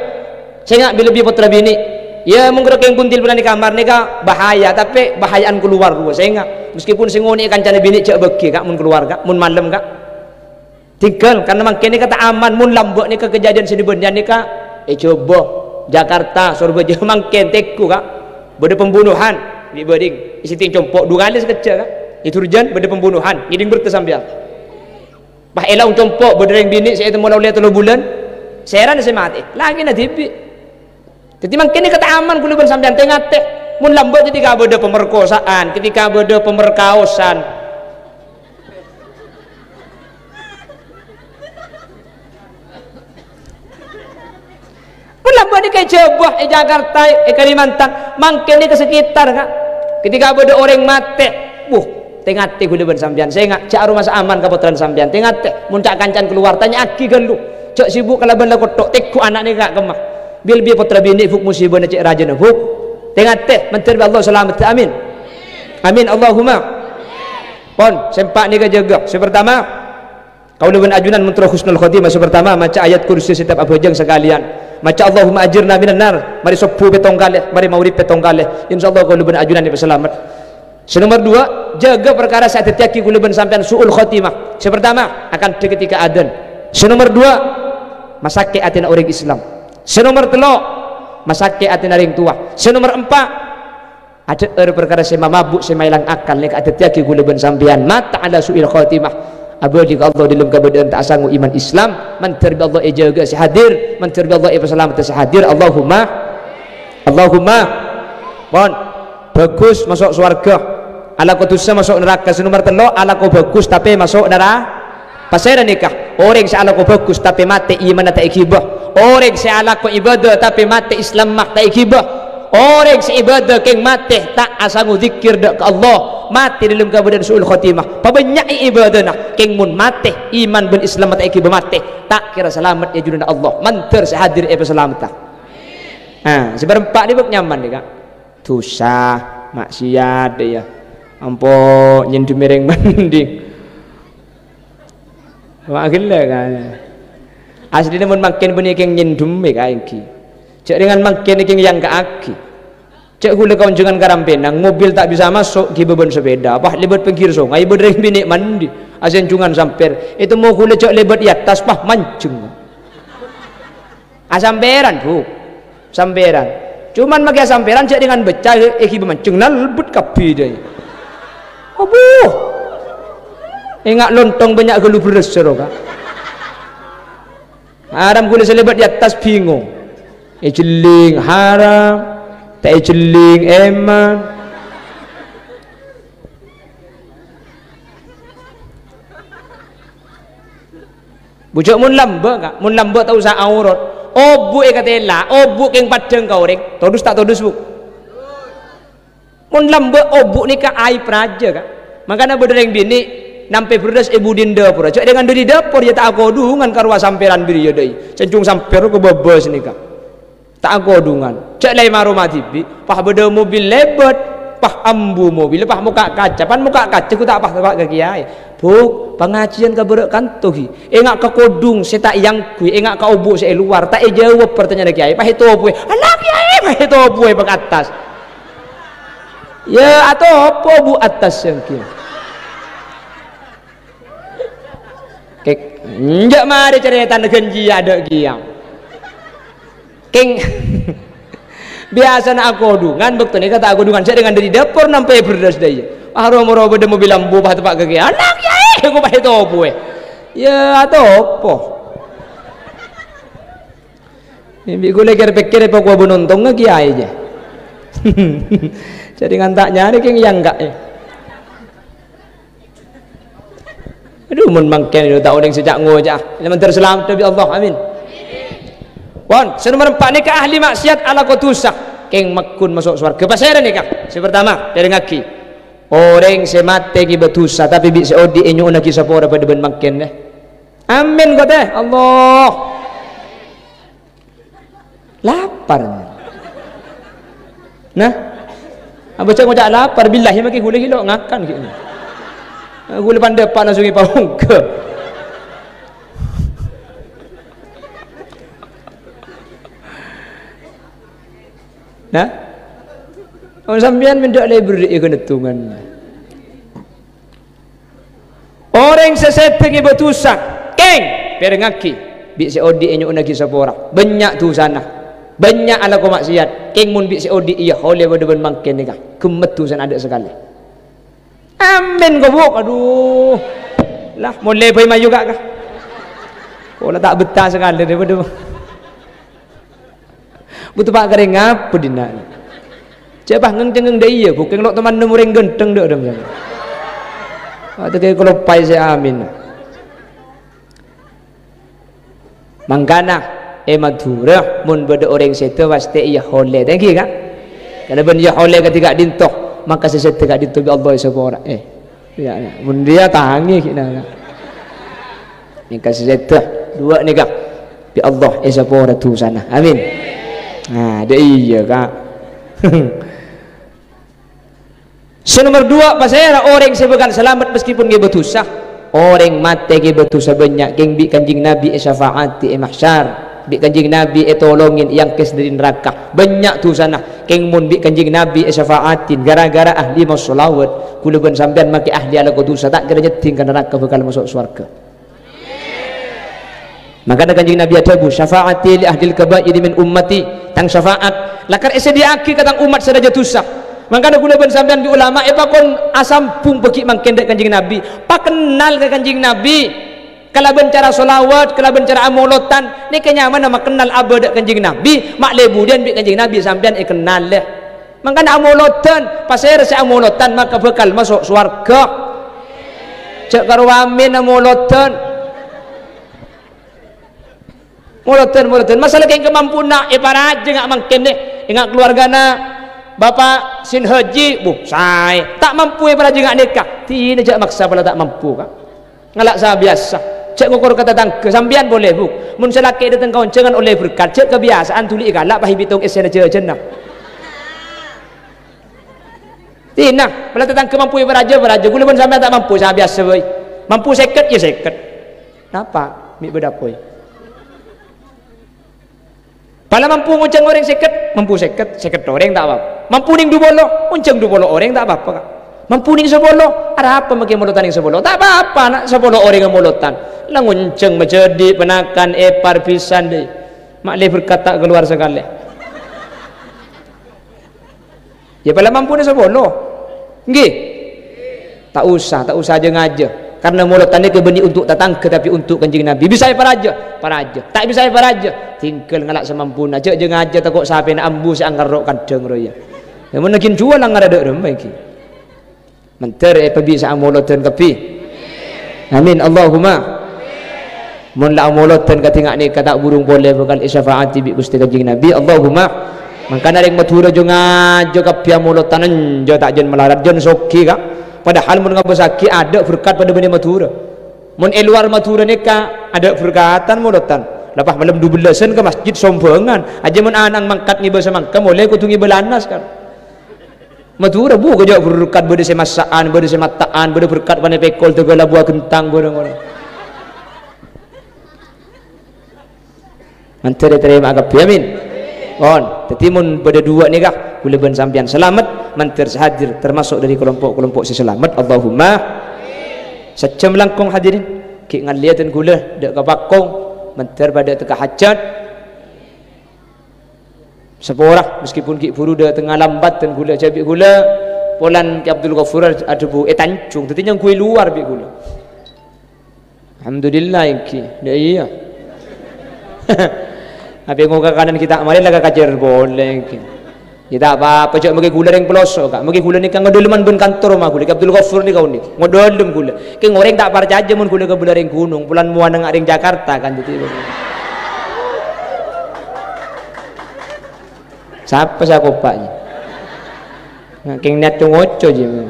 Sènga', bi-, lebbi pottra binè'. Iyâ, mon kèng pon telponan è kamar nèka bahaya, tapè bahayaan kalowar rowa, sènga'. Meskipun sè ngonè'è kancana binè' jhâ' bâghi, Ka', mon kalowar, Ka', mon malem, Ka'. Tinggal, karna mangkèn nèka ta' aman, mon lambâ' nèka kejadian sè bân-bânnya'an nèka, è Jhâbâ, Jakarta, Sorbhâjâ, mangkèn tèngghu, Ka'. Bâdâ pembunuhan, bi' bâdâ, è Sèttèng Compo', du kalè sakejjhâ', Ka'. È Durjan, bâdâ pembunuhan, ngèdhing bertè sampèyan. Pas è Laung Compo', bâdâ rèng binè' sè ètemmo la ollè tello bulân, sèrana sè matè, lakèna dhibi'. Dhâddhi mangkèn nèka ta' aman ghulâ bân sampèyan, tè-ngatè. Mon lambâ' ketika bâdâ pemerkosaan, ketika bâdâ pemerkaosan. Mon lambâ' nèka è Jhâbâ, è Jakarta, è Kalimantan, mangkèn nèka sekitar, Ka'. Ketika bâdâ orèng matè, buh, tè-ngatè ghulâ bân sampèyan, sènga', jhâ' aromasa aman ka pottrana sampèyan, tè-ngatè. Mon ca'-kanca'an kalowar, tanya'aghi ghâllu. Jhâ' sibuk kalabân la kotthok, tèngghu ana'na ka' kemma. Bi-, lebbi pottra binè', Bu', musibâna cè' rajâna, Bu'. Tè-ngatè, mandhâr bi' Allah salameddhâ, amin. Amin, Allahumma. Pon, sè empa' nèka jâgâ. Sè partama, kaulâ bân ajunan mon terro husnul khotimah, sè partama maca ayat kursi setiap abhâjâng sakalèyan. Maca Allahumma ajirna minan nar, marè sobbhu pèttong kalè, marè maghrib pèttong kalè. Insyaallah kaulâ bân ajunan èpasalamet. Sè nomer duwâ', jâgâ parkara sè adhâddhiyâghi kaulâ bân sampèyan su'ul khotimah. Sè partama, akandhâ ketika adzan. Sè nomer duwâ', masakè' atèna orèng Islam. Sè nomer tello', masakè' atèna rèng towa. Sè nomer empa', adhâ'âr parkara sè mamabuk, sè maèlang akal, nèka adhâddhiyâghi kaulâ bân sampèyan mata ala su'il khatimah. Abâli ka Allah dâlem kabâdâ'ân ta' asango iman Islam, mandhâr bi' Allah èjâgâ sè hadir, mandhâr bi' Allah èpasalamedhâ sè hadir. Allahumma, Allahumma. Pon, bhâghus maso' sowarghâ. Alako dhusa maso' naraka. Sè nomer tello', alako bhâghus tapè maso' nara-, Pasèra nèka? Orèng sè alako bhâghus tapè matè imanna ta' èghibâ. Orèng sè alako ibâdâ tapè matè Islamma ta' èghibâ. Orèng sè ibâdâ kèng matè ta' asango dzikkir dâ' ka Allah, matè dâlem kabâdâ'ân su'ul khatimah. Pabânnya'è ibâdâna, kèng mon matè iman bân Islamma ta' èghibâ matè, ta' kèra salamet è jhunanna Allah. Mandhâr sè hadir èpasalamedhâ. Ah, sè bârempa' nèka nyaman nèka. Dhusa, maksiat, ya. Ampo nyèndhemmè rèng bhândhing. Wah, ghellâ', kan. Aslina mon mangkèn bânnè kèng nyèndhemmè kaènggi. Jhâ' rèngan mangkèn kèng èyangka'aghi. Jhâ' ghulâ ka onjhângan ka Rampenang, mobil ta' bisa maso', ghibâ bân sepèda, pas lèbât pèngghir songay, bâdâ rèng binè' mandi, asènjhungan sampèr. Ètemmo ghulâ jhâ' lèbât è attas, pas manjheng. Asampèran, Bu. Sampèran. Cuman makè asampèran jhâ' dengan becca, eh, ghibâ manjheng, nalbut kabbhi jâ. Abu. Enga' lontong bânnya' ghâllu bherrâs, sèro, Ka'. Haram ghulâ sè lèbât è attas bingung. Èjhelling haram, ta' èjhelling èman. Bu, jhâ' mon lambâ', Ka'. Mon lambâ' ta' osa aorot. Obu' èkatèla, obu' kèng paddhâng ka orèng. Todus ta' todus, Bu? Mon lambâ' obu' nèka aib rajâ, Ka'. Mangkana bâdâ rèng binè' nampè bherrâs è budina dâpora. Jhâ' dengan dâri dâpor, ya ta' akodhungan ka rowa sampèran bâriyâ, dâi. Sènjhung sampèr ka bâbâs nèka. Ta' akodhungan. Jhâ' la è maroma dhibi', pas bâdâ mobil lèbât, pas ambu mobil, pas mokka' kaca, pan mokka' kaca ghu ta' pas teppa' ka kèyaè. Bu, pangajiyân ka bârâ' kanto ghi. Enga' ka kodhung sè ta' èangghuy, enga' ka obu' sè è lowar, ta' èjâwâb partanya'anna kèyaè, pas ètobuwè. Ala kèyaè, pas ètobuwè pa attas. Ya, atopo obu' attas sè èangghuy. Kèng, enjâ' marè carètana ghânjiyâ adâ' kèya. Kèng, biyasana akodhungan, bâkto nèka ta' akodhungan. Jhâ' dengan dâri dâpor nampè bherrâs dâiyâ. Ah, ro-moro bâdâ mobil ambu, pas teppa' ka kèyaè. Ala kèyaè, ghu pas ètobuwè. Ya, atopo. Bi' ghulâ kèr-pèkkèr èpakowa bân ontongnga kèyaè jâ. Jhâ' dengan ta' nyarè kèng èangghuy. Adhu, mon mangkèn, adhu, ta' onèng sè ca'-ngoca'a. Ella mandhâr salamet bi' Allah. Amin. Pon, sè nomer empa' nèka ahli maksiat alako dhusa. Kèng magghun maso' sowarghâ. Pasèra nèka? Sè partama, pèrèngngaghi. Orèng sè matè ghibâ dhusa, tapè bi' sè odi' ènyo'onnaghi sapora padâ bân mangkèn, eh. Amin, kotè. Allah. Lapar. Nah, abâca ngoca' lapar, billahi makè ghulâ ghi' lo' ngakan ghi'. Ghulâ pandâpa' langsung èpaongghâ. Nah, oh, sampèyan mènta' la èberri'i ghâneddhungan. Orèng sè sèdhâ ghibâ dhusa, kèng, pèrèngngaghi, bi' sè odi' ènyo'onnaghi sapora. Bânnya' dhusana. Bânnya' alako maksiat. Kèng mon bi' sè odi' iyâ holè padâ bân mangkèn nèka. Ghemmet dhusana adâ' sakalè. Amin, kobuk. Adhu. Lah, molè bhâi mayu, Ka', Ka'. Kaulâ ta' bettah sakalè dâ' padâ. Bu teppa' karè ngapa dinna'? Jhâ' pas ngèng-cengngèng dâ' iyâ, Bu, kèng lo' toman nemmo orèng ghântheng dâ' dâ' mèyan. Atè kè kaloppaè sè amin. Mangkana, è Madhurâ, mon bâdâ orèng sèdhâ, pastè iyâ holè. Ta' ènggi, Ka'? Kalabân iyâ holè kadhi ka'dinto, maka sè sèdhâ ka'dinto bi' Allah èsapora. Eh. Ya, ya. Mon rèya tangè ghi' nana. Nèka sè sèdhâ, duwâ' nèka. Bi' Allah èsapora dhusana. Amin. Nah, dâ' iyâ, Ka'. Sè nomer duwâ', pasèra orèng sè bhâkal salamet meskipun ghibâ dhusa? Orèng matè ghibâ dhusa bânnya', kèng bi' Kanjeng Nabi èsafa'ati è mahsyar. Bi' Kanjeng Nabi ètolongin èangkès dâri naraka. Bânnya' dhusana, kèng mon bi' Kanjeng Nabi èsafa'atin ghârâ-ghârâ ahli massholawat, kaulâ bân sampèyan makè ahli alako dhusa, ta' kèra nyèddhing ka naraka, bhâkal maso' sowarghâ. Mangkana Kanjeng Nabi adhâbu, "Syafa'ati li ahlil kaba'iri min ummati." Tang syafaat lakar èsadhiyâ'aghi ka tang ommat sè rajâ dhusa. Mangkana kaulâ bân sampèyan bi' ulama èpakon asambhung bâgi' mangkèn dâ' Kanjeng Nabi. Pakennal ka Kanjeng Nabi kalabân cara sholawat, kalabân cara amolotan. Nèka nyamana makennal abâ' dâ' Kanjeng Nabi, ma' lè budiyân bi' Kanjeng Nabi sampèyan èkennal, lè. Mangkana amolotan, pasèra sè amolotan maka bhâkal maso' sowarghâ. Jhâ' karo amin amolotan. Molotan, molotan. Masalah kèng kamampuna, èparajâ nga' mangkèn, nè. Enga' kaluwargana Bapa' Sin Haji, bu, saè. Ta' mampu èparajâ nga' nèka. Dinah jhâ' maksa pola ta' mampu, Ka'. Ngala' sabiyasa. Jhâ' ngokor ka tatangghâ. Sampèyan polè, Bu. Mon sè lakè' dâteng ka onjhângan ollè berkat, jhâ' kabiyasaan dhuli èkala' pas èbitong essèna jhâjhâna. Dinah, pola tatangghâ mampu èparajâ, parajâ. Kaulâ bân sampèyan ta' mampu, sabiyasa bhâi. Mampu sèket, ya sèket. Napa? Mè' bâdâ apoy. Pola mampu ngonjhâng orèng sèket, mampu sèket, sèket orèng ta' apa-apa. Mampu nèng dupolo, ngonjhâng dupolo orèng ta' apa-apa, Ka'. Mampu nèng sapolo, arapa makè molotan nèng sapolo? Ta' apa-apa, na' sapolo orèng molotan. La ngonjhâng majhâdhi', ponakan, èpar, bhisan, dâi. Ma' lè berkat ta' kalowar sakalè. Ya, pola mampuna sapolo. Ngghi? Ta' osa, ta' osa jâ-ngajâ. Karna molotan nèka bânnè untuk tatangghâ, tapè untuk Kanjeng Nabi. Bisa èparajâ? Parajâ. Ta' bisa èparajâ? Tinggal ngala' samampuna. Jhâ' jâ-ngajâ tako' sapèna ambu sè angkarro' kandhâng rowa. Ya, mon ghi' juwâl angara dâ' remma ghi. Mandhâr èpabisa'a molodan kabbhi. Amin. Allahumma. Mon la amolodan kadhi nga' nèka ta' burung polè bhâkal èsyafaati bi' Ghustè Kanjeng Nabi. Allahumma. Mangkana rèng Madhurâ jâ-ngajâ kabbhi amolodan, enjâ' ta' jân malarat, jân soghi, Ka'. Padahal mon ngabâssaghi adâ' berkat padâ bânnè Madhurâ. Mon è lowar Madhurâ nèka adâ' berkatan molodan. Lapah malem dubellâsân ka masjid sombhângan. Ajâ mon ana'na mangkat ngibâ samangka, molè kodhu ngibâ lanas, Ka'. Madhurâ, Bu, kajâ' berkat, bâdâ sè massa'an, bâdâ sè matta'an, bâdâ berkat panè pèkol, dâgâlâ buwâ ghentang, bâdâ ngono. Mandhâr ètarèma'a kabbhi, amin. Pon, dhâddhi mon bâdâ duwâ' nèka, kaulâ bân sampèyan salamet, mandhâr sè hadir termasuk dâri kelompok-kelompok sè salamet. Allahumma. Sajjhâm langkong hadirin, ghi' ngallèya dân kaulâ, dâ' ka Pakong, mandhâr padâ tekka hajat. Sapora, meskipun ghi' bhuru dâtengnga lambat dân kaulâ, jhâ' bi' kaulâ, polana Kè Abdul Ghafur adhâbu è Tanjung, dhâddhi nyangghuy lowar bi' kaulâ. Alhamdulillah, èngghi. Dâ' iyâ. Apè ngoka kanan ghi' ta' marè la ka kajâr polè, èngghi. Ya, ta' apa-apa, jhâ' maghi kaulâ rèng peloso', Ka'. Maghi kaulâ nèka ngodâlem bân kantor roma kaulâ, Kè Abdul Ghafur nèka onèng. Ngodâlem kaulâ. Kèng orèng ta' parcajâ mon kaulâ kabâlâ rèng ghunong, polana mowana nga' rèng Jakarta, kan, dhâddhi. Sapa sè akopa' jiyâ? Nga' kèng niyat co-ngoco jiyâ.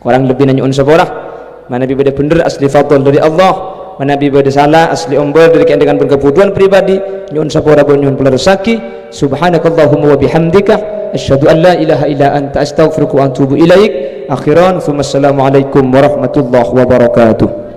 Korang lebbina nyo'on sapora. Manabi bâdâ bhendher, asli fadl dâri Allah. Manabi bâdâ sala, asli ombâr dâri kaèndengan bân kabhudhuwân pribadi. Nyo'on sapora bân nyo'on palerressaghi. Subhanakallahumma wa bihamdika, asyhadu an la ilaha illa anta, astaghfiruka wa atubu ilaik. Akhiran, tsumma assalamualaikum warahmatullahi wabarakatuh.